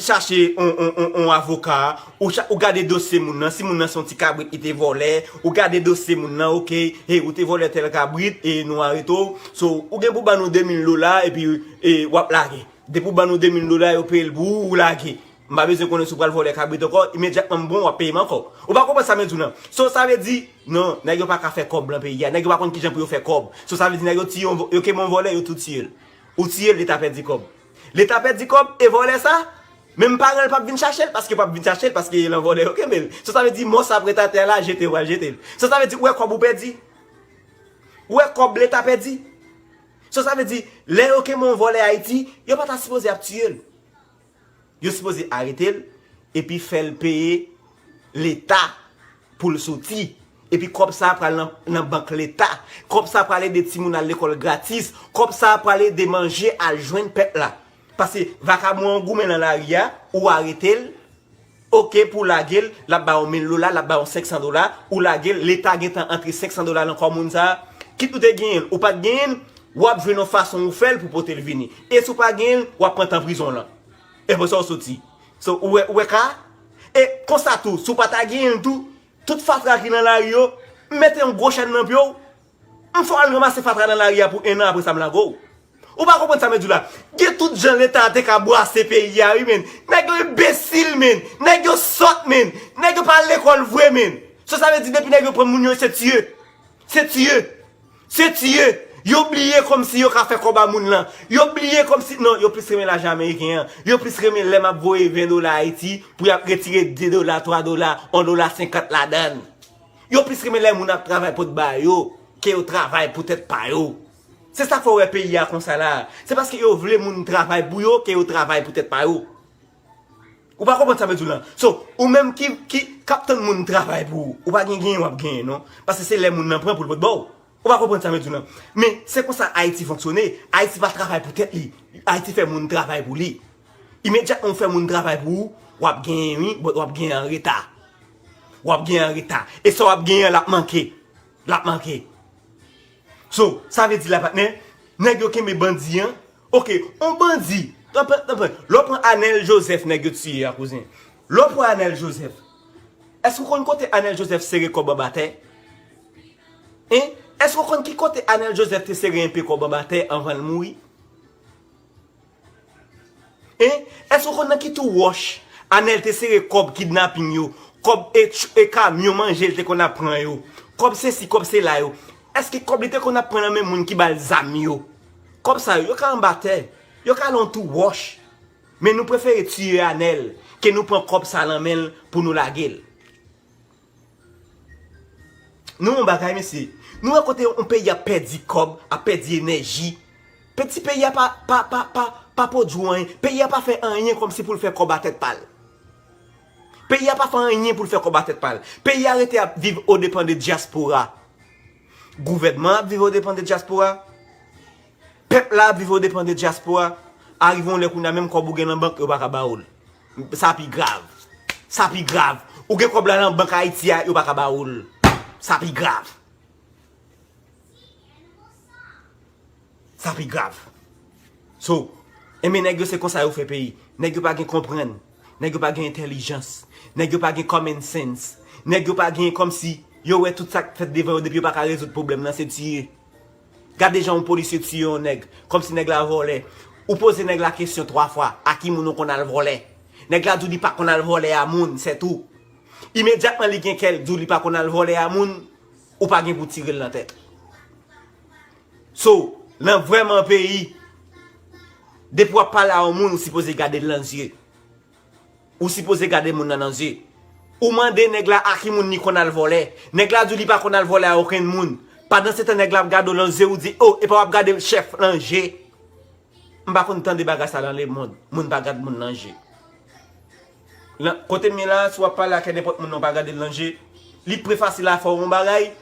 chache yon, yon, yon, yon avoka, ou, cha- ou gade dosye moun nan, si moun nan se yon ti kabrit li te vòlè, ou gade dosye moun nan, oke, hey, ou te vòlè tèl kabrit, e nou arete w, so, ou gen pou ban nou de mil dola, epi e, w ap lage. Depi w ban nou de mil dola, yo peye l pou ou, ou lage. M pa bezwen konnen si w pral vòlè kabrit ankò, imedyatman m bon, w ap peye m ankò. Ou pa konprann sa m di w lan? So, sa vle di, non, nèg yo pa ka fè kòb lan peyi a. Nèg yo pa konn kijan pou yo fè kòb. So, sa vle di, nèg yo tiye yon vò- yo kenbe yon vòlè, yo tou tiye l. Ou tiye l, Leta pèdi kòb. Leta pèdi kòb, e vòlè sa, menm paran l p ap vin chache l, paske yo p ap vin chache l, paske e lan vòlè yo kenbe l. So, sa vle di, mò sa ap ret atè a la, jete yo pral jete l. So, sa vle di, ou wè kòb ou pèdi? Ou wè kòb Leta pèdi? So, sa vle di, lè yo kenbe yon vòlè Ayiti, yo pa ta sipoze ap tiye l. Yo sipoze arete l, epi fè l peye Leta pou l soti. Epi kòb sa a pral nan, nan bank Leta. Kòb sa a pral ede timoun al lekòl gratis. Kòb sa a pral ede manje al jwenn pèp la. Paske vakabon an goumen nan lari a, ou arete l, oke, pou w lage l, l ap ba w mil dola, l ap ba w senk san dola, ou lage l, Leta gentan antre senk san dola nan kò moun sa a. Kit ou te genyen l, ou pa t genyen l, w ap jwenn yon fason ou fè l pou pote l vini. E si w pa genyen l, w ap pran tan prizon lan. E apre sa w soti. So, ou wè, ou wè ka? E konsa tou, si w pa ta genyen l tou, tout fatra ki nan lari yo, m mete yon gwo chèn nan pye w, m fè w al ranmase fatra nan lari a pou en an, apre sa m lage w. Ou pa konprann sa m di w la? Gen tout jan Leta a te ka bwase peyi a, wi, men. Nèg yo enbesil, men. Nèg yo sòt, men. Nèg yo pa al lekòl vre, men. So, sa vle di, depi nèg yo pran moun yo, se tiye. Se tiye. Se tiye. Yo bliye kòmsi yo ka fè kòb a moun lan. Yo bliye kòmsi, non, yo plis renmen lajan ameriken an. Yo plis renmen lè m ap voye ven dola Ayiti pou y ap retire de dola, twa dola, yon dola senkant ladan l. Yo plis renmen lè moun ap travay pot ba yo ke yo travay pou tèt pa yo. Se sa k fè w wè peyi a konsa la. Se paske yo vle moun travay pou yo ke yo travay pou tèt pa yo. Ou pa konprann sa m di w lan? So, ou menm ki, ki, k ap tann moun travay pou ou, ou pa gen genyen w ap genyen non. Paske se lè moun nan pran pou l pot ba w. Ou pa konprann sa m di w lan? Men, se konsa Ayiti fonksyone. Ayiti pa travay pou tèt li. Ayiti fè moun travay pou li. Imedyatman ou fè moun travay pou ou, w ap genyen wi, but w ap genyen an reta. W ap genyen an reta. E sa w ap genyen an, l ap manke. L ap manke. So, sa vle di la, patnè, nèg yo kenbe bandi an. Oke, on bandi. Tanpè, tanpè. Lè w pran Anèl Jozèf, nèg yo tiye a, kouzen. Lè w pran Anèl Jozèf. Èske w konn kote Anèl Jozèf sere kòb anba tè? Hein? Èske w konn ki kote Anèl Joseph te sere enpe kòb anba tè anvan l mouri? Hein? Èske w konn nan ki tou wòch Anèl te sere kòb kidnaping yo, kòb e, e kamyon manje l te konn ap pran yo, kòb sesi, kòb sela yo? Èske kòb li te konn ap pran nan men moun ki ba l zam yo? Kòb sa yo, yo ka anba tè, yo ka nan yon tou wòch. Men nou prefere tiye Anèl ke nou pran kòb sa nan men l pou nou lage l. Nou yon bagay, mesye. Nou wè kote yon peyi ap pèdi kòb, ap pèdi enèji. Peti peyi a pa, pa, pa, pa, pa pwodui anyen. Peyi a pa fè anyen kòmsi pou l fè kòb a tèt pa l. Peyi a pa fè anyen pou l fè kòb a tèt pa l. Peyi a rete ap viv odepan de dyaspora. Gouvènman ap viv odepan de dyaspora. Pèp la ap viv odepan de dyaspora. Arive yon lè kounye a, menm kòb ou gen nan bank, yo pa ka ba ou l. Sa pi grav. Sa pi grav. Ou gen kòb la nan bank Ayiti a, yo pa ka ba ou l. Sa pi grav. Sa pi grav. So, enben nèg yo se konsa yo fè peyi. Nèg yo pa gen konprann. Nèg yo pa gen entèlijans. Nèg yo pa gen common sense. Nèg yo pa gen kòmsi yo wè tout sa k fèt devan yo depi yo pa ka rezoud pwoblèm nan se tiye. Gade jan yon polisye tiye yon nèg, kòmsi nèg la vòlè. Ou poze nèg la kesyon twa fwa, a ki moun ou konn al vòlè? Nèg la di w li pa konn al vòlè a moun, sètou. Imedyatman li gen kè l di w li pa konn al vòlè a moun, ou pa gen pou tire l nan tèt. So, nan vrèman peyi, depi w ap pale a yon moun, ou sipoze gade l nan zye. Ou sipoze gade moun nan nan zye. Ou mande nèg la a ki moun li konn al vòlè. Nèg la di w li pa konn al vòlè a okenn moun. Pandansetan nèg la ap gade w nan zye, ou di, "O, epa w ap gade chèf nan je." M pa konn tande bagay sa nan lemonn. Moun pa gad moun nan je. Lan, kote m ye la, si w ap pale ak nenpòt moun, non pa gade l nan je. Li pi fasil a fè w yon bagay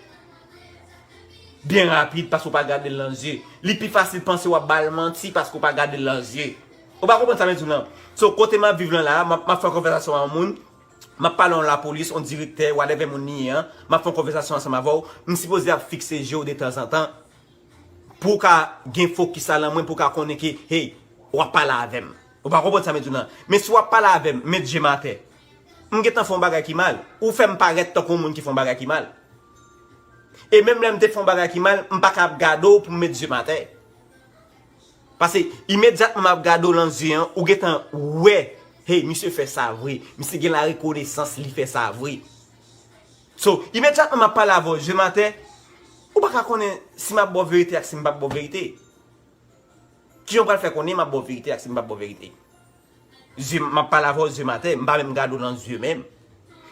byen rapid paske w pa gade l nan zye. Li pi fasil panse w ap ba l manti paske w pa gade l nan zye. Ou pa konprann sa m di w lan? So, kote m ap viv lan la, m ap, m ap fè yon konvèsasyon a yon moun, m ap pale yon lapolis, yon direktè, whatever moun li ye an, m ap fè yon konvèsasyon ansanm avè w, m sipoze ap fikse je w detanzantan pou w ka gen fokis la nan mwen, pou w ka konnen ke, hey, w ap pale avè m. Ou pa konprann sa m di w lan? Men si w ap pale avè m, met je m atè. M gentan fè yon bagay ki mal. Ou fè m parèt tankou yon moun ki fè yon bagay ki mal. E menm lè m te fè yon bagay ki mal, m pa ka ap gade w pou m met je m atè. Paske imedyatman m ap gade w lan zye an, ou gentan wè, hey, misye fè sa vre. Misye gen larekonesans, li fè sa vre. So, imedyatman m ap pale avè w, je m atè, ou pa ka konnen si m ap ba w verite ak si m p ap ba w verite. Kijan w pral fè konnen m ap ba w verite ak si m p ap ba w verite? Zye, m ap pale avè w, zye m atè, m pa menm gade w nan zye menm.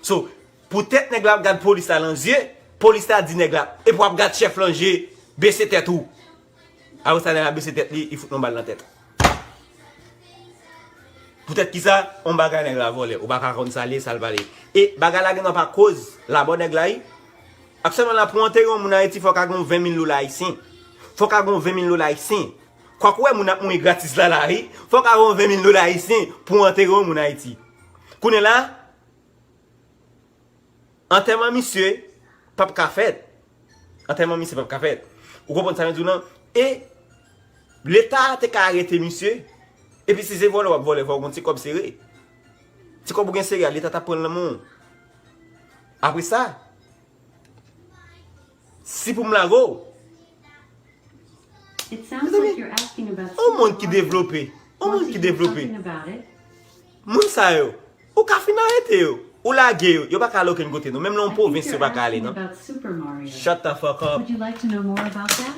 So, poutèt nèg la ap gad polis la nan zye, polis la di nèg la, epi w ap gad chèf lan je, bese tèt ou. Apre sa, nèg la bese tèt li, li fout yon bal nan tèt. Poutèt kisa? On bagay nèg la vòlè, ou pa ka konn sa l ye, sa l pa l ye. E bagay la gen dwa pa koz labò nèg la, wi. Aktyèlman la, pou antere yon moun Ayiti, fòk a gen yon ven mil dola ayisyen. Fòk a gen yon ven mil dola ayisyen. Kwak ou wè moun ap mouri gratis la, la, wi. Fòk a gen yon ven mil dola ayisyen pou antere yon moun Ayiti. Kounye la, antèman misye p ap ka fèt. Antèman misye p ap ka fèt. Ou konprann sa mwen di w lan? E Leta te ka arete misye. Epi si se vòlè w ap vòlè, fò w gon ti kòb sere. Ti kòb ou gen sere a, Leta t ap pran l nan men w. Apre sa, si pou m lage w, It sounds like you're asking about yon moun ki devlope, yon moun ki devlope. Moun sa yo, ou ka fin arete yo, ou lage yo, yo pa ka ale okenn kote non. Menm nan yon pwovens yo pa ka ale non. Shut the fuck up. Would you like to know more about that?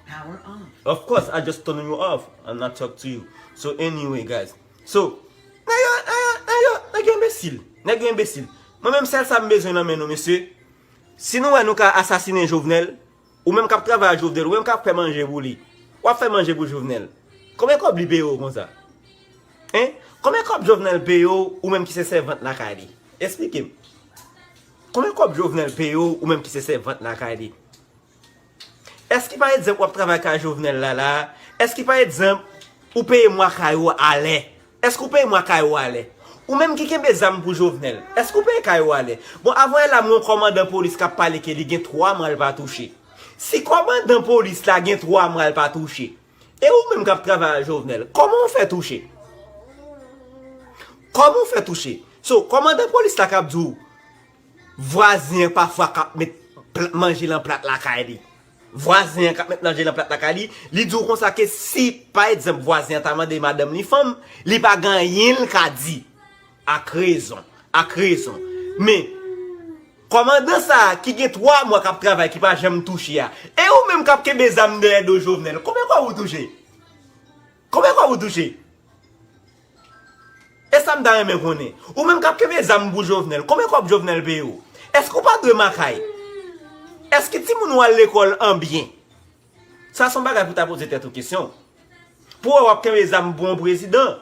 Power off. Of course, I just turn you off and not talk to you. So anyway, guys. So, nèg yo, nèg yo, nèg yo, nèg yo enbesil. Nèg yo enbesil. Mwen menm sèl sa m bezwen nan men nou, mesye. Si nou wè nou ka asasinen Jovenel, ou menm k ap travay ak Jovenel, ou menm k ap fè manje pou li, w ap fè manje pou Jovenel. Konbyen kòb li peye w konsa? Hein? Konbyen kòb Jovenel peye w, ou menm ki se sèvant lakay li? Esplike m. Konbyen kòb Jovenel peye w, ou menm ki se sèvant lakay li? Èske pa egzanp w ap travay kay Jovenel la la? Èske pa egzanp ou peye mwa kay ou alè? Èske ou peye mwa kay ou alè? Ou menm ki kenbe zam pou Jovenel, èske ou peye kay ou alè? Bon, avanyè la m wè yon kòmandan polis k ap pale ke li gen twa mwa l pa touche. Si kòmandan polis la gen twa mwa l pa touche, e ou menm k ap travay ak Jovenel, kòman w fè touche? Kòman w fè touche? So, kòmandan polis la k ap di w, vwazen an pafwa k ap met pl- manje lan plat lakay li. Vwazen an k ap met manje lan plat lakay li, li di w konsa ke si, pa egzanp, vwazen an ta mande madanm li fanm, li pa gen anyen l ka di. Ak rezon, ak rezon. Men, kòmandan sa a ki gen twa mwa k ap travay, ki pa janm touche a, e ou menm k ap kenbe zam dèyè do Jovenel, konbyen kòb ou touche? Konbyen kòb ou touche? E sa m ta renmen konnen. Ou menm k ap kenbe zam pou Jovenel, konbyen kòb Jovenel peye w? Èske ou pa dwe makay? Èske timoun ou al lekòl an byen? Sa se yon bagay pou ta poze tèt ou kesyon. Pou wè w ap kenbe zam pou yon prezidan,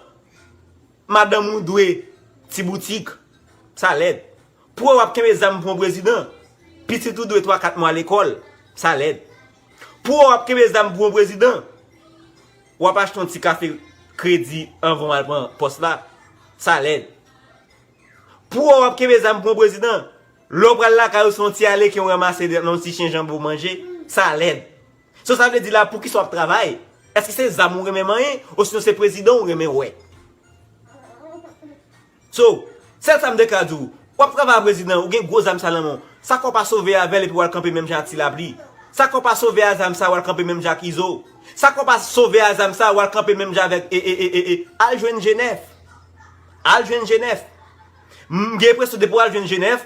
madanm ou dwe ti boutik, sa lèd. Pou wè w ap kenbe zam pou yon prezidan, pitit ou dwe twa kat mwa lekòl, sa lèd. Pou wè w ap kenbe zam pou yon prezidan, w ap achte yon ti kafe kredi anvan w al pran pòs la, sa lèd. Pou wè w ap kenbe zam pou yon prezidan, lè w pral lakay ou se yon ti aleken w ranmase nan yon ti chen janbon w manje, sa lèd. So sa vle di la, poukisa w ap travay? Èske se zam ou renmen manyen, osinon se prezidan ou renmen wè? So, sèl sa m te ka di w, w ap travay a prezidan, ou gen gwo zam sa nan men w. Sa k fè w pa sove avè l epi w al kanpe menm jan ak Ti Lapli? Sa k fè w pa sove a zam sa, w al kanpe menm jan ak Izo? Sa k fè w pa sove a zam sa, w al kanpe menm jan avèk e, e, e, e, e, al jwenn Jenèf. Al jwenn Jenèf. M gen enpresyon depi w al jwenn Jenèf,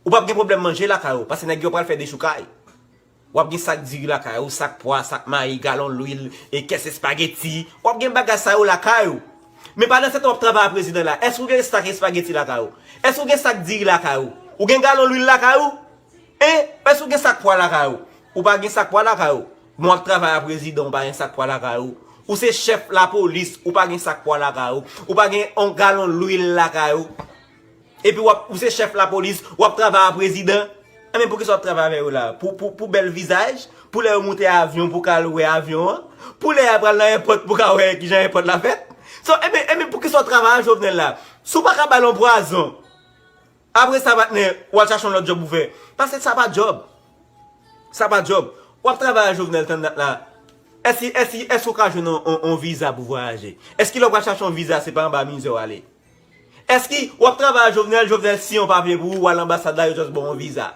ou p ap gen pwoblèm manje lakay ou, paske nèg yo pral fè dechoukay. W ap gen sak diri lakay ou, sak pwa, sak mayi, galon lwil, e kès espageti. W ap gen bagay sa yo lakay ou. Men pandan se tan w ap travay a prezidan la, èske ou gen sak espageti lakay ou? Èske ou gen sak diri lakay ou? Ou gen galon lwil lakay ou? Hein? Èske ou gen sak pwa lakay ou? Ou pa gen sak pwa lakay ou. Bon, w ap travay a prezidan, ou pa gen sak pwa lakay ou. Ou se chèf lapolis, ou pa gen sak pwa lakay ou. Ou pa gen yon galon lwil lakay ou. Epi w ap, ou se chèf lapolis, w ap travay a prezidan. Enben, poukisa w ap travay avè yo la? Pou, pou, pou bèl vizaj? Pou lè yo moute avyon, pou ka al wè avyon an? Pou lè y a pral nan èpòt, pou ka wè kijan èpòt la fèt? So, enben, enben, poukisa w ap travay a Jovenel la? Si w pa ka ba l yon pwazon, apre sa, patnè, w al chache yon lòt djòb pou fè. Paske sa pa djòb. Sa pa djòb. W ap travay a Jovenel tann dat la. Èske, èske, èske w ka jwenn yon, yon, yon viza pou vwayaje? Èske lè w pral chache yon viza, se pa anba mizè w ale? Èske w ap travay a Jovenel, Jovenel siyen yon papye pou ou, w al anbasad la, yo just ba w yon viza?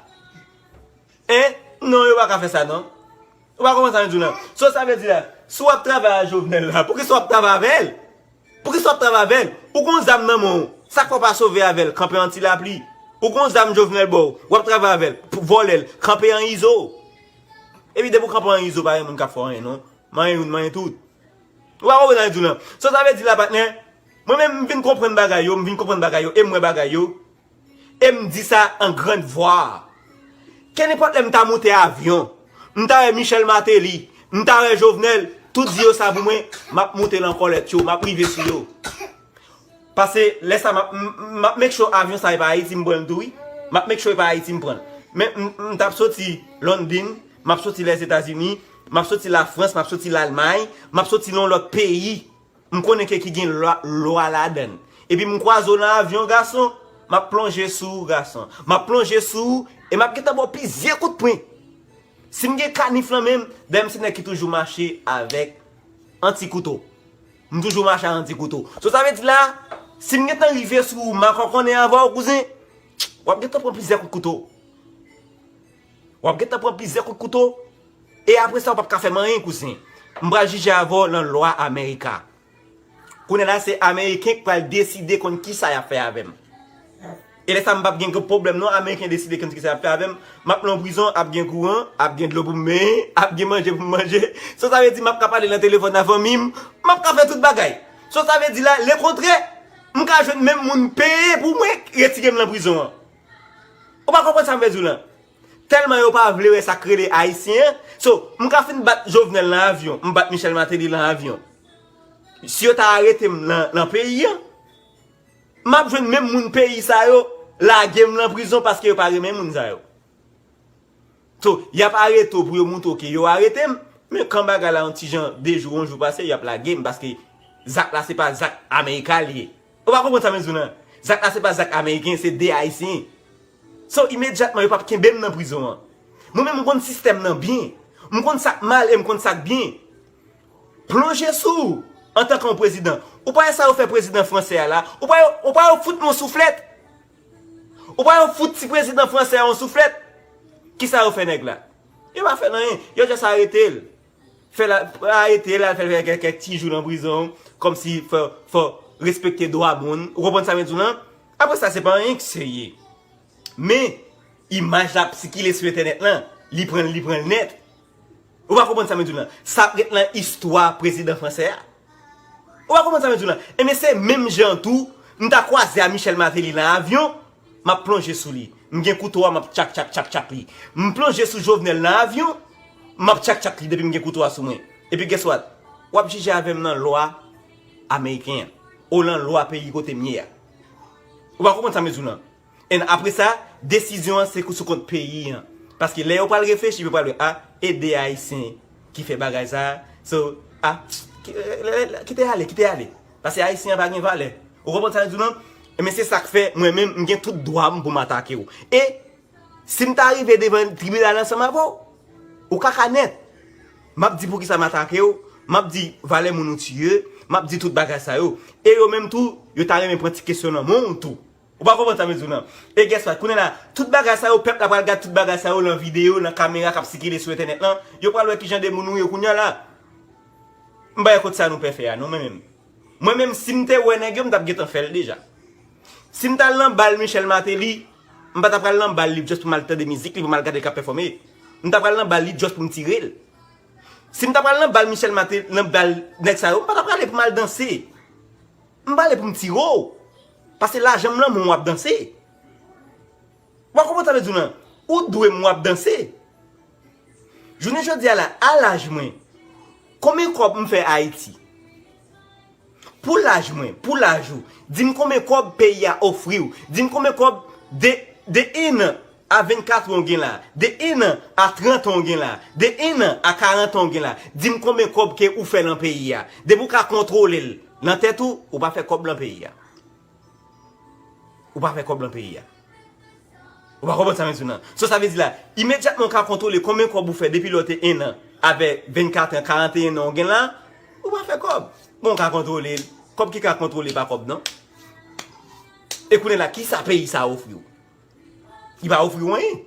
Hein? Non, yo pa ka fè sa, non. Ou pa konprann sa m di w la? So, sa vle di la, si w ap travay a Jovenel la, poukisa w ap travay avè l? Poukisa w ap travay avè l? Ou gon zam nan men w. Sa k fè w pa sove avè l, kanpe an Ti Lapli? Ou gon zam Jovenel ba w, w ap travay avè l, pou vòlè l, kanpe an Izo. Epi depi w kanpe an Izo, pa gen moun k ap fè w anyen, non. Manyen youn, manyen tout. Ou pa konprann sa m di w la? So, sa vle di la, patnè, mwen menm, m vin konprann bagay yo, m vin konprann bagay yo, e m wè bagay yo. E m di sa an grand vwa. Kenenpòt lè m ta moute avyon, m ta wè Michel Martelly, m ta wè Jovenel, tout di yo sa pou mwen, m ap moute l an kòlèt yo, m ap rive sou yo. Paske lè sa, m ap, m, m ap make sure avyon sa e pa Ayiti m pran l tou, wi. M ap make sure e pa Ayiti m pran l. Men m, m t ap soti London, m ap soti Lèzetazini, m ap soti Lafrans, m ap soti Lalmay, m ap soti nan yon lòt peyi. M konnen ke ki gen lwa, lwa ladan l. Epi m kwaze w nan avyon, gason, m ap plonje sou ou, gason. M ap plonje sou ou, e m ap gentan ba w plizyè kout pwen. Si m gen kanif lan men m, dayè m se nèg ki toujou mache avèk yon ti kouto. M toujou mache ak yon ti kouto. So sa vle di la, si m gentan rive sou ou, m a kòkònnen avè w, kouzen, w ap gentan pran plizyè kout kouto. W ap gentan pran plizyè kout kouto. E apre sa, w p ap ka fè m anyen, kouzen. M pral jije avè w nan lwa Amerika. Kounye a la, se Ameriken k pral deside konn kisa y ap fè avè m. E lè sa, m p ap gen pwoblèm non, Ameriken deside konn kisa y ap fè avè m. M ap nan yon prizon, ap gen kouran, ap gen dlo pou m benyen, ap gen manje pou m manje. So sa vle di, m ap ka pale nan telefòn a fanmi m, m ap ka fè tout bagay. So sa vle di la, lekontrè, m ka jwenn menm moun peye pou mwen retire m nan prizon an. Ou pa konprann sa m vle di w lan? Tèlman yo pa vle wè sa k rele Ayisyen an. So, m ka fin bat Jovenel nan avyon, m bat Michel Martelly nan avyon. Si yo ta arete m nan, nan peyi an, m ap jwenn menm moun peyi sa yo lage m nan prizon paske yo pa renmen moun sa yo. So, y ap arete w pou yo montre w ke yo arete m, men kan bagay la yon ti jan de jou, yon jou pase, y ap lage m paske zak la se pa zak Amerika l ye. Ou pa konprann sa m di w lan? Zak la se pa zak Ameriken, se de Ayisyen. So, imedyatman, yo p ap kenbe m nan prizon an. Mwen menm, m konn sistèm nan byen. M konn sa k mal e m konn sa k byen. Plonje sou ou antanke yon prezidan. Ou pa wè sa yo fè prezidan fransè a la? Ou pa wè, ou pa wè yo fout nou yon souflèt? Ou pa wè yo fout ti prezidan fransè a yon souflèt? Kisa yo fè nèg la? Yo pa fè l anyen. Yo just arete l. Fè l, arete l, al fè l fè kèk, kèk ti jou nan prizon, kòmsi fò, fò respekte dwa moun. Ou konprann sa mwen di w lan? Apre sa, se pa anyen ki serye. Men, imaj la ap sikile sou entènèt lan, li pran l, li pran l nèt. Ou pa konprann sa mwen di w lan? Sa ap ret nan istwa prezidan fransè a. Ou pa konprann sa mwen di w lan? Ebyen, se menm jan tou, m ta kwaze a Michel Martelly nan avyon, m ap plonje sou li. M gen kouto a, m ap tchak, tchak, tchak, tchak li. M plonje sou Jovenel nan avyon, m ap tchak, tchak li depi m gen kouto a sou mwen. Epi guess what? W ap jije avè m nan lwa ameriken an, ou nan lwa peyi kote m ye a. Ou pa konprann sa mwen di w lan? And apre sa, desizyon an se sou kont peyi an. Paske lè yo pral reflechi, yo pral wè, a, e de Ayisyen ki fè bagay sa a. So, a, ki- kite ale, kite ale. Paske Ayisyen an pa gen valè. Ou konprann sa mwen di w lan? Ebyen, se sa k fè, mwen menm, m gen tout dwa m pou m atake w. E, si m ta rive devan tribinal ansanm avè w, ou kaka nèt. M ap di poukisa m atake w, m ap di valè moun ou tiye, m ap di tout bagay sa yo. E yo menm tou, yo ta renmen pran ti kesyon nan men w tou. Ou pa konprann sa m di w lan? E guess what? Kounye a la, tout bagay sa yo, pèp la pral gad tout bagay sa yo lan videyo, lan kamera k ap sikile sou entènèt lan. Yo pral wè kijan de moun ou ye kounye a la. M pa wè kot sa nou pè fè a, non, mwen menm. Mwen menm, si m te wè nèg yo, m t ap gentan fè l deja. Si m t al nan bal Michel Martelly, m pa t ap pral nan bal li just pou m al tande mizik li, pou m al gade l k ap pèfòme. M t ap pral nan bal li just pou m tire l. Si m t ap pral nan bal Michel Martelly, nan bal nèg sa yo, m pa t ap prale pou m al danse. M prale pou m tire w. Paske lajan m lan, mwen w ap danse. Ou pa konprann sa m vle di w lan? Ou dwe m w ap danse. Jounen jodi a la, a laj mwen, konbyen kòb m fè Ayiti? Pou laj mwen, pou laj ou, di m konbyen kòb peyi a ofri w. Di m konbyen kòb de, de enn an a vennkat an w gen la, de enn an a trant an w gen la, de enn an a karant an w gen la. Di m konbyen kòb ke ou fè nan peyi a. Depi w ka kontwole l nan tèt ou, ou pa fè kòb nan peyi a. Ou pa fè kòb nan peyi a. Ou pa konprann sa m vle di w lan? So sa vle di la, imedyatman w ka kontwole konbyen kòb ou fè depi lè w te enn an, avè vennkat an, karanteyen an w gen la, ou pa fè kòb. Bon, w ka kontwole l. Kòb ki ka kontwole pa kòb non. E kounye la, kisa peyi sa ofri w? Li pa ofri w anyen.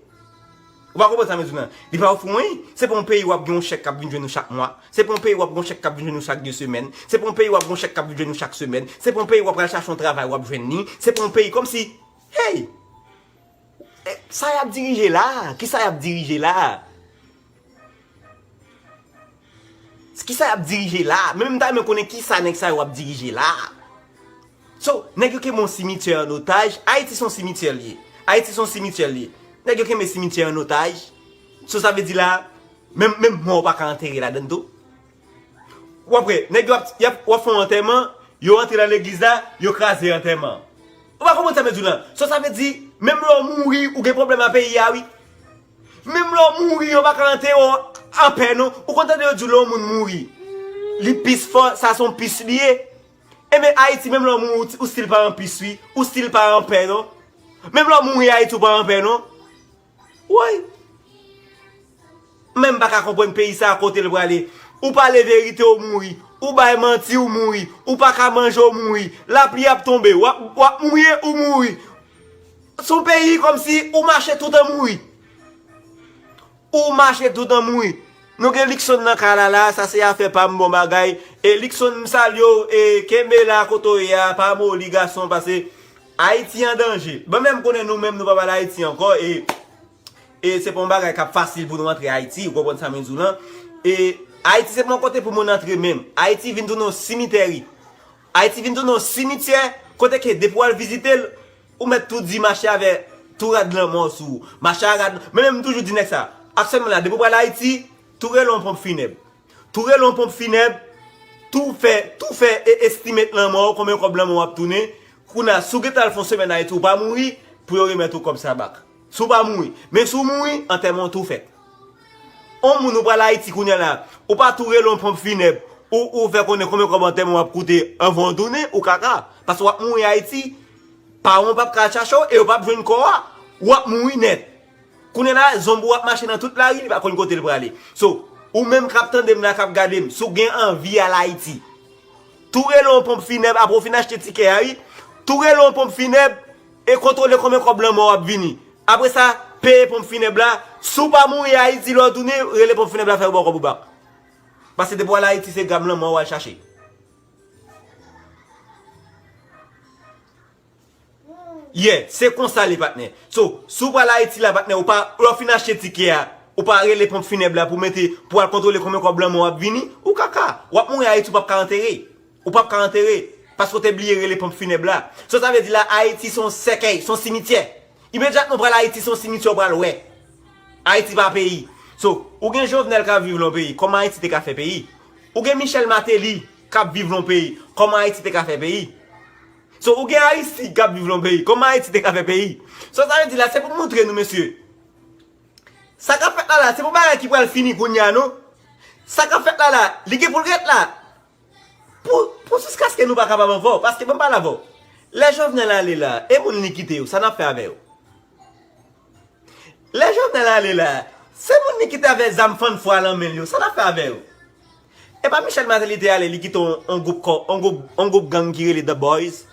Ou pa konprann sa m vle di w lan? Li pa ofri w anyen. Se pa yon peyi w ap gen yon chèk k ap vin jwenn ou chak mwa. Se pa yon peyi w ap gen yon chèk k ap vin jwenn ou chak de semèn. Se pa yon peyi w ap gen yon chèk k ap vin jwenn ou chak semèn. Se pa yon peyi w ap pral chache yon travay, w ap jwenn li. Se pa yon peyi kòmsi, hey! E, sa y ap dirije la? Kisa y ap dirije la? Kisa y ap dirije la? Men m ta renmen konnen kisa nèg sa yo ap dirije la. So, nèg yo kenbe yon simityè an otaj. Ayiti se yon simityè l ye. Ayiti se yon simityè l ye. Nèg yo kenbe simityè an otaj. So, sa vle di la, menm, menm mò w pa ka antere ladan l tou. W ap wè, nèg yo ap, y ap, w ap fè yon antèman, yo antre nan legliz la, yo kraze antèman an. Ou pa konprann sa m vle di w lan? So, sa vle di, menm lè w mouri, ou gen pwoblèm a peyi a, wi. Menm lè w mouri, yo pa ka antere w anpè, non. Ou konn tande yo di w lè yon moun mouri, li pis fò, sa se yon pis li ye. Enben, Ayiti, menm lè w mouri, ou, ou still pa an pis, wi. Ou still pa anpè, non. Menm lè w mouri, Ayiti, ou pa anpè, non. Woy! Mwen m pa ka konprann peyi sa a kote l prale. Ou pale verite, ou mouri. Ou bay manti, ou mouri. Ou pa ka manje, ou mouri. Lapli ap tonbe, w ap, w ap mouye, ou mouri. Se yon peyi kòmsi ou mache toutan mouri. Ou mache toutan mouri. Nou gen Luckson nan kay la la, sa se afè pa m, bon bagay. E Luckson, m salye w, e kenbe la kote w ye a, pa moli gason, paske Ayiti an danje. Bon, men m konnen nou menm, nou pa pale Ayiti ankò, e, e se pa yon bagay k ap fasil pou nou antre Ayiti, ou konprann sa mwen di w lan. E Ayiti se pa yon kote pou moun antre menm. Ayiti vin tounen yon simitè, wi. Ayiti vin tounen yon simityè, kote ke depi w al vizite l, ou mèt tou di mache avè tou rad lanmò sou ou. Mache a rad, men menm m toujou di nèg sa, aktyèlman la, depi w pral Ayiti, tou rele yon ponp finèb. Tou rele yon ponp finèb, tou fè, tou fè e estimate lanmò w, konbyen kòb lanmò w ap tounen. Kounye a, si w gentan al fè yon semèn Ayiti, ou pa mouri, pou yo remèt ou kòb sa back. Si w pa mouri. Men si w mouri, antèman w tou fèt. On moun ou pral Ayiti kounye a la, ou pa tou rele yon ponp finèb, ou, ou fè konnen konbyen kòb antèman w ap koute anvan w tounen, ou kaka. Paske w ap mouri Ayiti, paran w p ap ka al chache w, e yo p ap jwenn kò a, w ap mouri nèt. Kounye a la, zonbi w ap mache nan tout lari, li pa konn kote l prale. So, ou menm k ap tande m la, k ap gade m, si w gen anvi al Ayiti, tou rele yon ponp finèb, apre w fin achte tikè a, wi. Tou rele yon ponp finèb e kontwole konbyen kòb lanmò w ap vini. Apre sa, peye ponp finèb la, Si w pa mouri Ayiti, lè w tounen, rele ponp finèb la fè yo ba w kòb ou bak. Paske depi w al Ayiti, se gam lanmò w al chache. Yeah, se konsa li, patnè. So, si w pral Ayiti la, patnè, ou pa, lè w fin achte tikè a, ou pa rele ponp finèb la pou mete, pou al kontwole konbyen kòb lanmò w ap vini, ou kaka. W ap mouri Ayiti, ou p ap ka antere. Ou p ap ka antere. Paske w te bliye rele ponp finèb la. So, sa vle di la, Ayiti se yon sèkèy, se yon simityè. Imedyatman w pral Ayiti, se yon simityè w pral wè. Ayiti pa peyi. So, ou gen Jovenel k ap viv lan peyi, kòman Ayiti te ka fè peyi? Ou gen Michel Martelly k ap viv lan peyi, kòman Ayiti te ka fè peyi? So, ou gen Aristide k ap viv lan peyi, kòman Ayiti te ka fè peyi? So, sa vle di la, se pou moutre nou, mesye. Sa k ap fèt la la, se pou bagay ki pral fini kounye a, non. Sa k ap fèt la la, li gen pou l ret la. Pou, pou jiskaske nou pa kapab ankò, paske ban m pale avè w. Lè Jovenel ale la, e moun li kite yo, sa n ap fè avè yo? Lè Jovenel ale la, se moun li kite avè zam fann fwa lan men l yo, sa n ap fè avè yo? E pa Michel Martelly te ale, li kite on, on gwoup kò, on gwoup, on gwoup gang ki rele The Boys.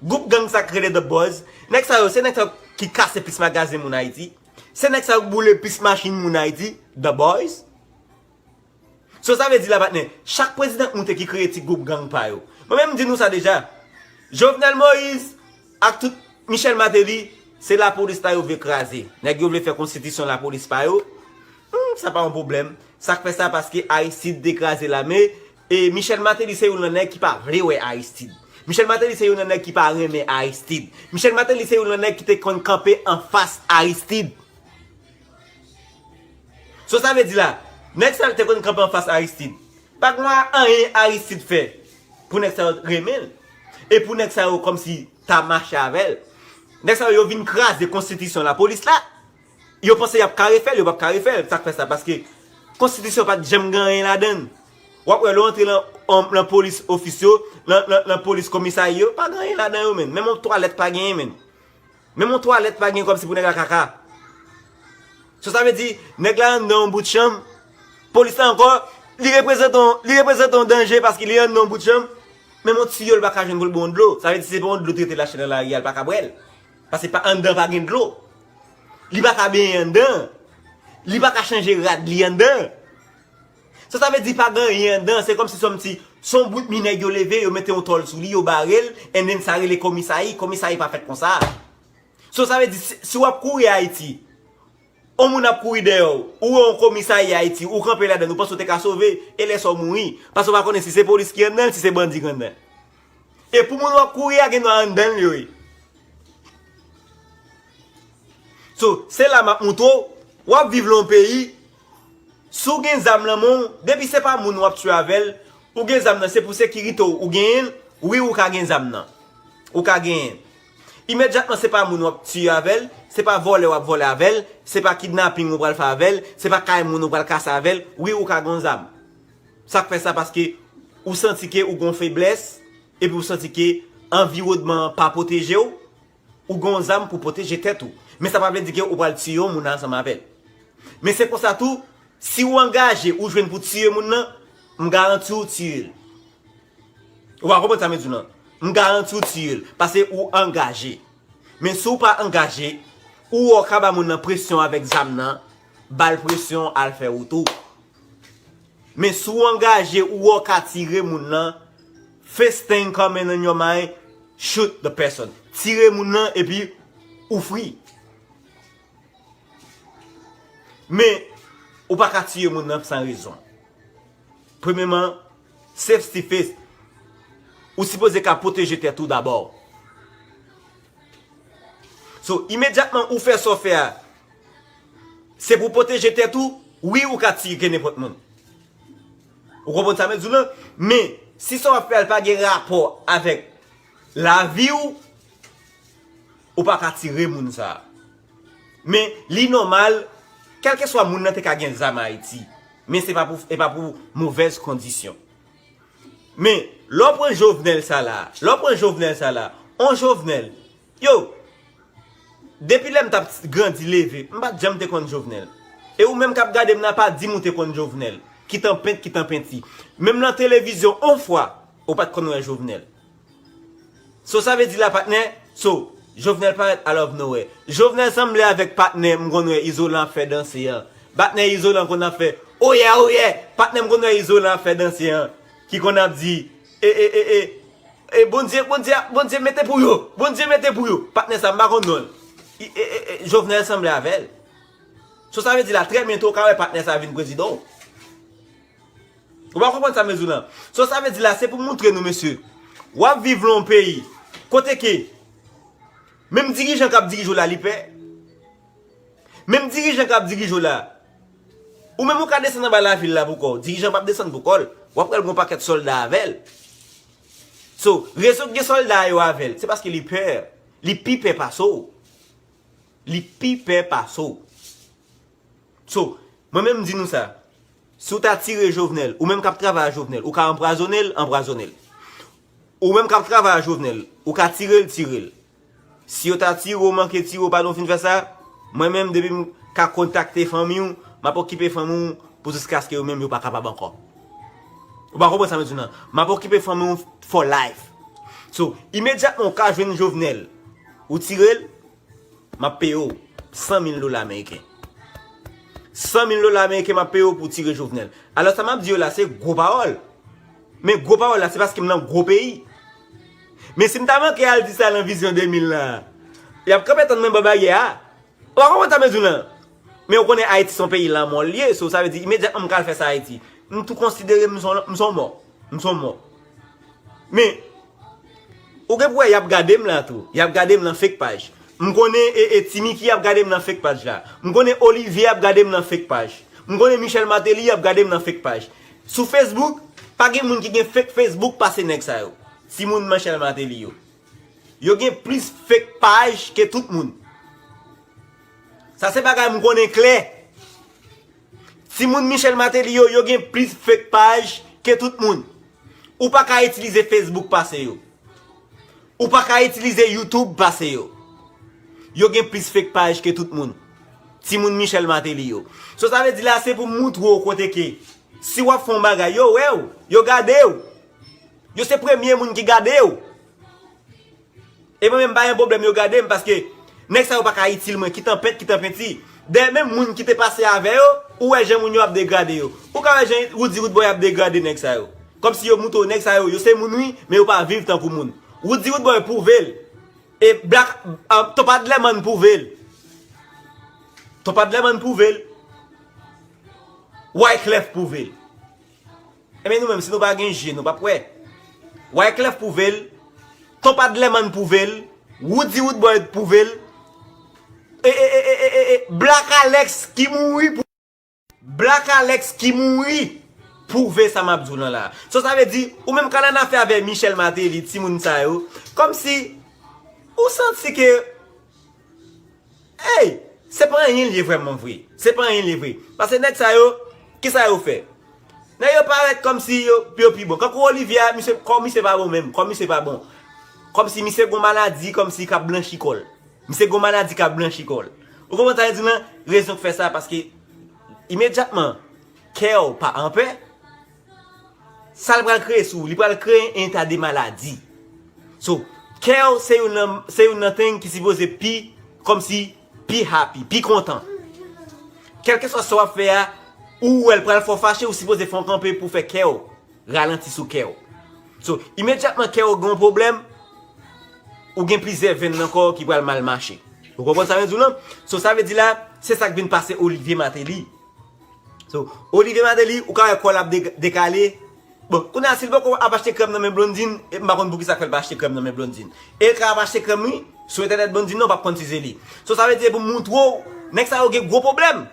Gwoup gang sa k rele The Boys. Nèg sa yo, se nèg sa yo ki kase plis magazen moun Ayiti. Se nèg sa yo k boule plis machin moun Ayiti, The Boys. So, sa vle di la, patnè, chak prezidan k moute ki kreye ti gwoup gang pa yo. Mwen menm m di nou sa deja. Jovenel Moïse ak tout Michel Martelly, se lapolis la yo vle kraze. Nèg yo vle fè konstitisyon lapolis pa yo. Hmm, sa pa yon pwoblèm. Sa k fè sa paske Aristide te kraze lame. E Michel Martelly se youn nan nèg ki pa vle wè Aristide. Michel Martelly se youn nan nèg ki pa renmen Aristide. Michel Martelly se youn nan nèg ki te konn kanpe anfas Aristide. So sa vle di la, nèg sa yo te konn kanpe anfas Aristide. Pa gen anyen Aristide fè pou nèg sa yo renmen l. E pou nèg sa yo kòmsi ta mache avè l. Nèg sa yo, yo vin kraze konstitisyon lapolis la. Yo panse y ap ka refè l, yo p ap ka refè l. Sa k fè sa? Paske konstitisyon pa t janm gen anyen ladan l. W ap wè lè w antre lan, lan polis ofis yo, lan, lan, lan polis komisarya yo, pa gen anyen ladan yo menm. Menm yon twalèt pa genyen menm. Menm yon twalèt pa gen kòmsi pou nèg la kaka. So sa vle di, nèg la anndan yon bout chanm, polis la ankò, li reprezante yon, li reprezante yon danje paske li anndan yon bout chanm, menm yon tiyo l pa ka jwenn pou l bwè yon dlo. Sa vle di se pa yon dlo trete l achte nan lari a, l pa ka bwè l. Paske pa anndan pa gen dlo. Li pa ka benyen anndan. Li pa ka chanje rad li anndan. So sa vle di pa gen anyen anndan, se kòmsi se yon ti, se yon bout mi nèg yo leve, yo mete yon tòl sou li, yo bare l, and then sa rele komisayi, komisayi pa fèt konsa. So sa vle di si, si w ap kouri Ayiti, yon moun ap kouri dèyè w, ou wè yon komisayi Ayiti, ou kanpe ladan l, ou panse w te ka sove, e lè sa w mouri, paske w pa konnen si se polis ki anndan l, si se bandi ki anndan l. E pou moun w ap kouri a gen dwa anndan l yo ye. So, se la m ap moutre w, w ap viv lan yon peyi, si w gen zam lan men w, depi se pa moun w ap tiye avè l, ou gen zam nan, se pou sekirite w, ou genyen l, wi, ou ka gen zam nan. Ou ka genyen l. Imedyatman, se pa moun w ap tiye avè l, se pa vòlè w ap vòlè avè l, se pa kidnaping ou pral fè avè l, se pa kay moun ou pral kase avè l, wi, ou ka gen zam. Sa k fè sa? Paske ou santi ke ou gen yon feblès, epi ou santi ke anviwònman an pa pwoteje w, ou gen yon zam pou pwoteje tèt ou. Men sa pa vle di ke ou pral tiye yon moun ansanm avè l. Men se konsa tou, si ou angaje, ou jwenn pou tiye moun nan, m garanti w tiye l. Ou pa konprann sa m di w nan? M garanti w tiye l, paske ou angaje. Men si w pa angaje, ou wè w ka ba moun nan presyon avèk zam nan, ba l presyon, al fè wout ou. Men si w angaje, ou wè w ka tire moun nan, first thing coming in your mind, shoot the person. Tire moun nan epi ou free. Men, ou pa ka tiye moun nan san rezon. Premyèman, safety first. Ou sipoze ka pwoteje tèt ou dabò. So, imedyatman ou fè sa w fè a, se pou pwoteje tèt ou, wi, ou ka tiye ke nenpòt moun. Ou konprann sa m di w lan? Men, si sa w ap fè a pa gen rapò avèk lavi w, ou pa ka tire moun sa a. Men, li nòmal, kèlkeswa moun nan te ka gen zam Ayiti, men se pa pou, e pa pou movèz kondisyon. Men, lè w pran Jovenel sa la, lè w pran Jovenel sa la, on Jovenel, yo, depi lè m t ap grandi leve, m pa t janm te konn Jovenel. E ou menm k ap gade m nan, pa di m ou te konn Jovenel. Kit an pent, kit an penti. Menm nan televizyon, on fwa, ou pa t konn wè Jovenel. So, sa vle di la, patnè, so, Jovenel parèt out of nowhere. Jovenel sanble avèk patnè m konn wè Izolan ap fè danse an. Patnè Izolan konn ap fè, oh yeah, oh yeah. Patnè m konn wè Izolan ap fè danse an. Ki konn ap di, e, e, e, e, e, Bondye, Bondye, Bondye mete pou yo. Bondye mete pou yo. Patnè sa, m pa konn non l. I- e, e, e, Jovenel sanble avè l. So sa vle di la, trè byento, w ka wè patnè sa vin prezidan w. Ou pa konprann sa m vle di w lan? So sa vle di la, se pou moutre nou, mesye. W ap viv lan yon peyi kote ke menm dirijan k ap dirije w la, li pè. Menm dirijan k ap dirije w la, ou menm ou ka desann anba lavil la pou kò w. Dirijan p ap desann pou kò l. W ap wè l gen yon pakèt sòlda avè l. So, rezon k gen sòlda yo avè l, se paske li pè. Li pi pè pase w. Li pi pè pase w. So, mwen menm m di nou sa. Si w ta tire Jovenel, ou menm k ap travay a Jovenel, ou ka anpwazonnen l, anpwazonnen l. Ou menm k ap travay a Jovenel, ou ka tire l, tire l. Si yo ta tire w, manke tire w, pandan w fin fè sa, mwen menm, depi m ka kontakte fanmi w, m ap okipe fanmi w pou jiskaske yo menm yo pa kapab ankò. Ou pa konprann sa m di w lan? M ap okipe fanmi w for life. So, imedyatman w ka jwenn Jovenel, ou tire l, m ap peye w san mil dola ameriken. San mil dola ameriken m ap peye w pou w tire Jovenel. Alò, sa m ap di yo la, se gwo pawòl. Men gwo pawòl la, se paske m nan gwo peyi. Men si m ta manke al di sa lan vizyon de mil la, y ap kanpe tann mwen bò baryè a. Ou pa konprann sa m vle di w lan? Men ou konnen Ayiti se yon peyi lanmò l ye, so sa vle di imedyatman m ka al fè sa Ayiti, m tou konsidere m se yon, m se yon mò. M se yon mò. Men, ou gen pou wè y ap gade m la tou. Y ap gade m nan fake paj. M konnen e, e Ti Miki ap gade m nan fake paj la. M konnen Olivier ap gade m nan fake paj. M konnen Michel Martelly ap gade m nan fake paj. Sou Facebook, pa gen moun ki gen fake Facebook pase nèg sa yo. Timoun Michel Martelly yo. Yo gen plis fake paj ke tout moun. Sa se bagay m konnen klè. Timoun Michel Martelly yo, yo gen plis fake paj ke tout moun. Ou pa ka itilize Facebook pase yo. Ou pa ka itilize YouTube pase yo. Yo gen plis fake paj ke tout moun. Timoun Michel Martelly yo. So sa vle di la, se pou m moutre w kote ke si w ap fè yon bagay, yo wè w, yo gade w. Yo se premye moun ki gade w. E mwen menm, m pa gen pwoblèm yo gade m, paske nèg sa yo pa ka itil mwen, ki tanpèt, ki tanpenti. Dayè, menm moun ki te pase avè yo, ou wè jan moun yo ap degrade yo. Ou ka wè jan Roody Roodboy ap degrade nèg sa yo. Kòmsi yo moutre w, nèg sa yo, yo se moun wi, men yo pa viv tankou moun. Roody Roodboy pwouve l. E Black, ah, Tonpadleman pwouve l. Tonpadleman pwouve l. Wyclef pwouve l. Ebyen nou menm, si nou pa gen je, nou p ap wè. Wyclef pwouve l, Tonpadleman pwouve l, Roody Roodboy pwouve l, e, e, e, e, e, e, e, Black Alex ki mouri pou, Black Alex ki mouri pwouve sa m ap di w lan la. So sa vle di, ou menm k al annafè avè Michel Martelly, timoun sa yo, kòmsi ou santi ke Ey! Se pa anyen l ye vrèman vre. Se pa anyen l ye vre. Paske nèg sa yo, kisa yo fè? Nèg yo parèt kòmsi yo, yo pi bon. Kankou Olivier a, misye, kò misye pa bon menm. Kò misye pa bon. Kòmsi misye gon maladi, kòmsi k ap blanchi kò l. Misye gon maladi k ap blanchi kò l. Ou konprann sa m di w lan? Rezon k fè sa, paske imedyatman, kè w pa anpè, sa l pral kreye sou ou, li pral kreye yon eta de maladi. So, kè w se youn nan, se youn nan thing ki sipoze pi, kòmsi, pi happy, pi kontan. Kèlkeswa sa w ap fè a, ou wè l pral fè w fache, ou sipoze fè yon kanpe pou fè kè w ralanti sou kè w. So, imedyatman kè w gen yon pwoblèm, ou gen plizyè venn nan kò w ki pral mal mache. Ou konprann sa m vle di w lan? So, sa vle di la, se sa k vin pase Olivier Martelly. So, Olivier Martelly, ou ka wè kò l ap de-, dekale. Bon, kounye a, si l poko ap achte krèm nan men Blondine, e m pa konn poukisa k fè l pa achte krèm nan men Blondine. E l ka ap achte krèm, wi, sou entènèt Blondine nan, ou p ap konn si se li. So, sa vle di, pou m moutre w, nèg sa yo gen gwo pwoblèm.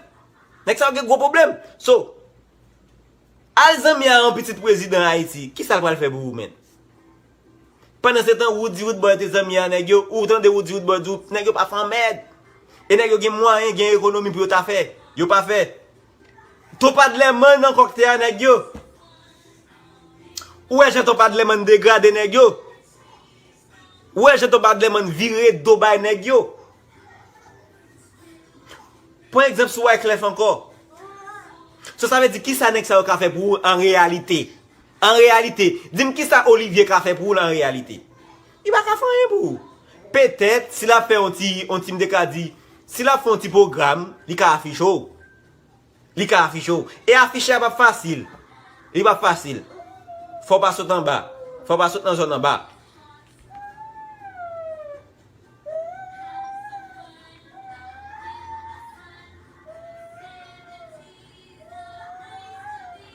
Nèg sa yo gen gwo pwoblèm. So, al zanmi a yon pitit prezidan Ayiti, kisa l pral fè pou ou, menn? Pandansetan, Roody Roodboy te zanmi a nèg yo, ou tande Roody Roodboy di w, nèg yo pa fè anmèd. E nèg yo gen mwayen, gen ekonomi pou yo ta fè. Yo pa fè. Tonpadleman nan kòkte a nèg yo. Ou wè jan Tonpadleman degrade nèg yo. Ou wè jan Tonpadleman vire do bay nèg yo. Pran egzanp sou Wyclef ankò. So sa vle di kisa nèg sa yo ka fè pou ou an reyalite? An reyalite, di m kisa Olivier ka fè pou ou la an reyalite? Li pa ka fè anyen pou ou. Petèt, si l ap fè yon ti, yon ti, m te ka di, si l ap fè yon ti pwogram, li ka afiche w. Li ka afiche w. E afiche a p ap fasil. Li p ap fasil. Fò w pa sot anba. Fò w pa sot nan zòn anba.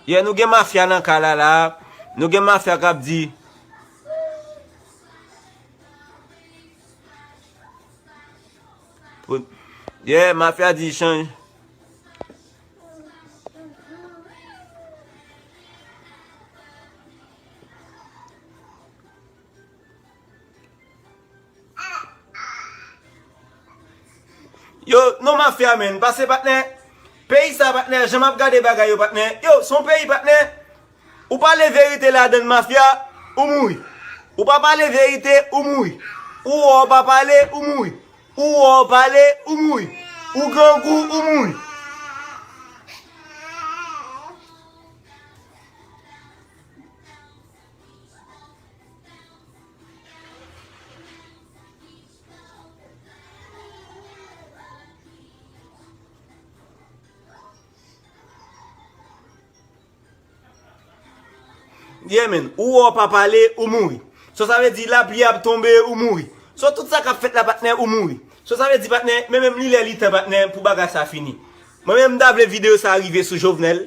Yeah, nou gen mafya nan kay la la. Nou gen mafya k ap di. Yeah, mafya di chanj. Yo, non mafya, menn. Pase, patnè. Peyi sa, patnè, jan m ap gade bagay yo, patnè. Yo, se yon peyi, patnè. Ou pale verite ladann, mafya, ou mouri. Ou pa pale verite, ou mouri. Ou wè w pa pale, ou mouri. Ou wè w pale, ou mouri. Ou grangou, ou mouri. Yeah, man. Ou wè w pa pale, ou mouri. So, sa vle di lapli ap tonbe, ou mouri. So, tout sa k ap fèt la, patnè, ou mouri. So, sa vle di, patnè, men menm li lè li tan, patnè, pou bagay sa fini. Mwen menm, m ta vle videyo sa rive sou Jovenel.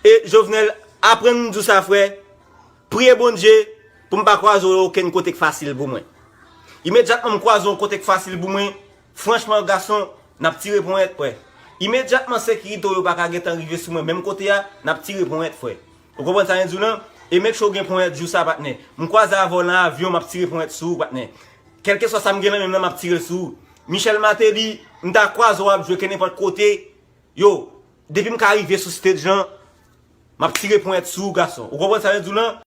E Jovenel, aprann m di w sa, frè. Priye Bondye pou m pa kwaze w okenn kote k fasil pou mwen. Imedyatman m kwaze yon kote k fasil pou mwen, franchman, gason, n ap tire ponyèt, frè. Imedyatman sekirite w yo pa ka gentan rive sou mwen menm kote a, n ap tire ponyèt, frè. Ou konprann sa mwen di w lan? E make sure w gen ponyèt jou sa, patnè. M kwaze avè w nan avyon, m ap tire ponyèt sou ou, patnè. Kèlkeswa sa m gen nan men m nan, m ap tire l sou ou. Michel Martelly, m ta kwaze w ap jwe kenenpòt kote, yo, depi m ka rive sou stage lan, m ap tire ponyèt sou ou, gason. Ou konprann sa mwen di w lan?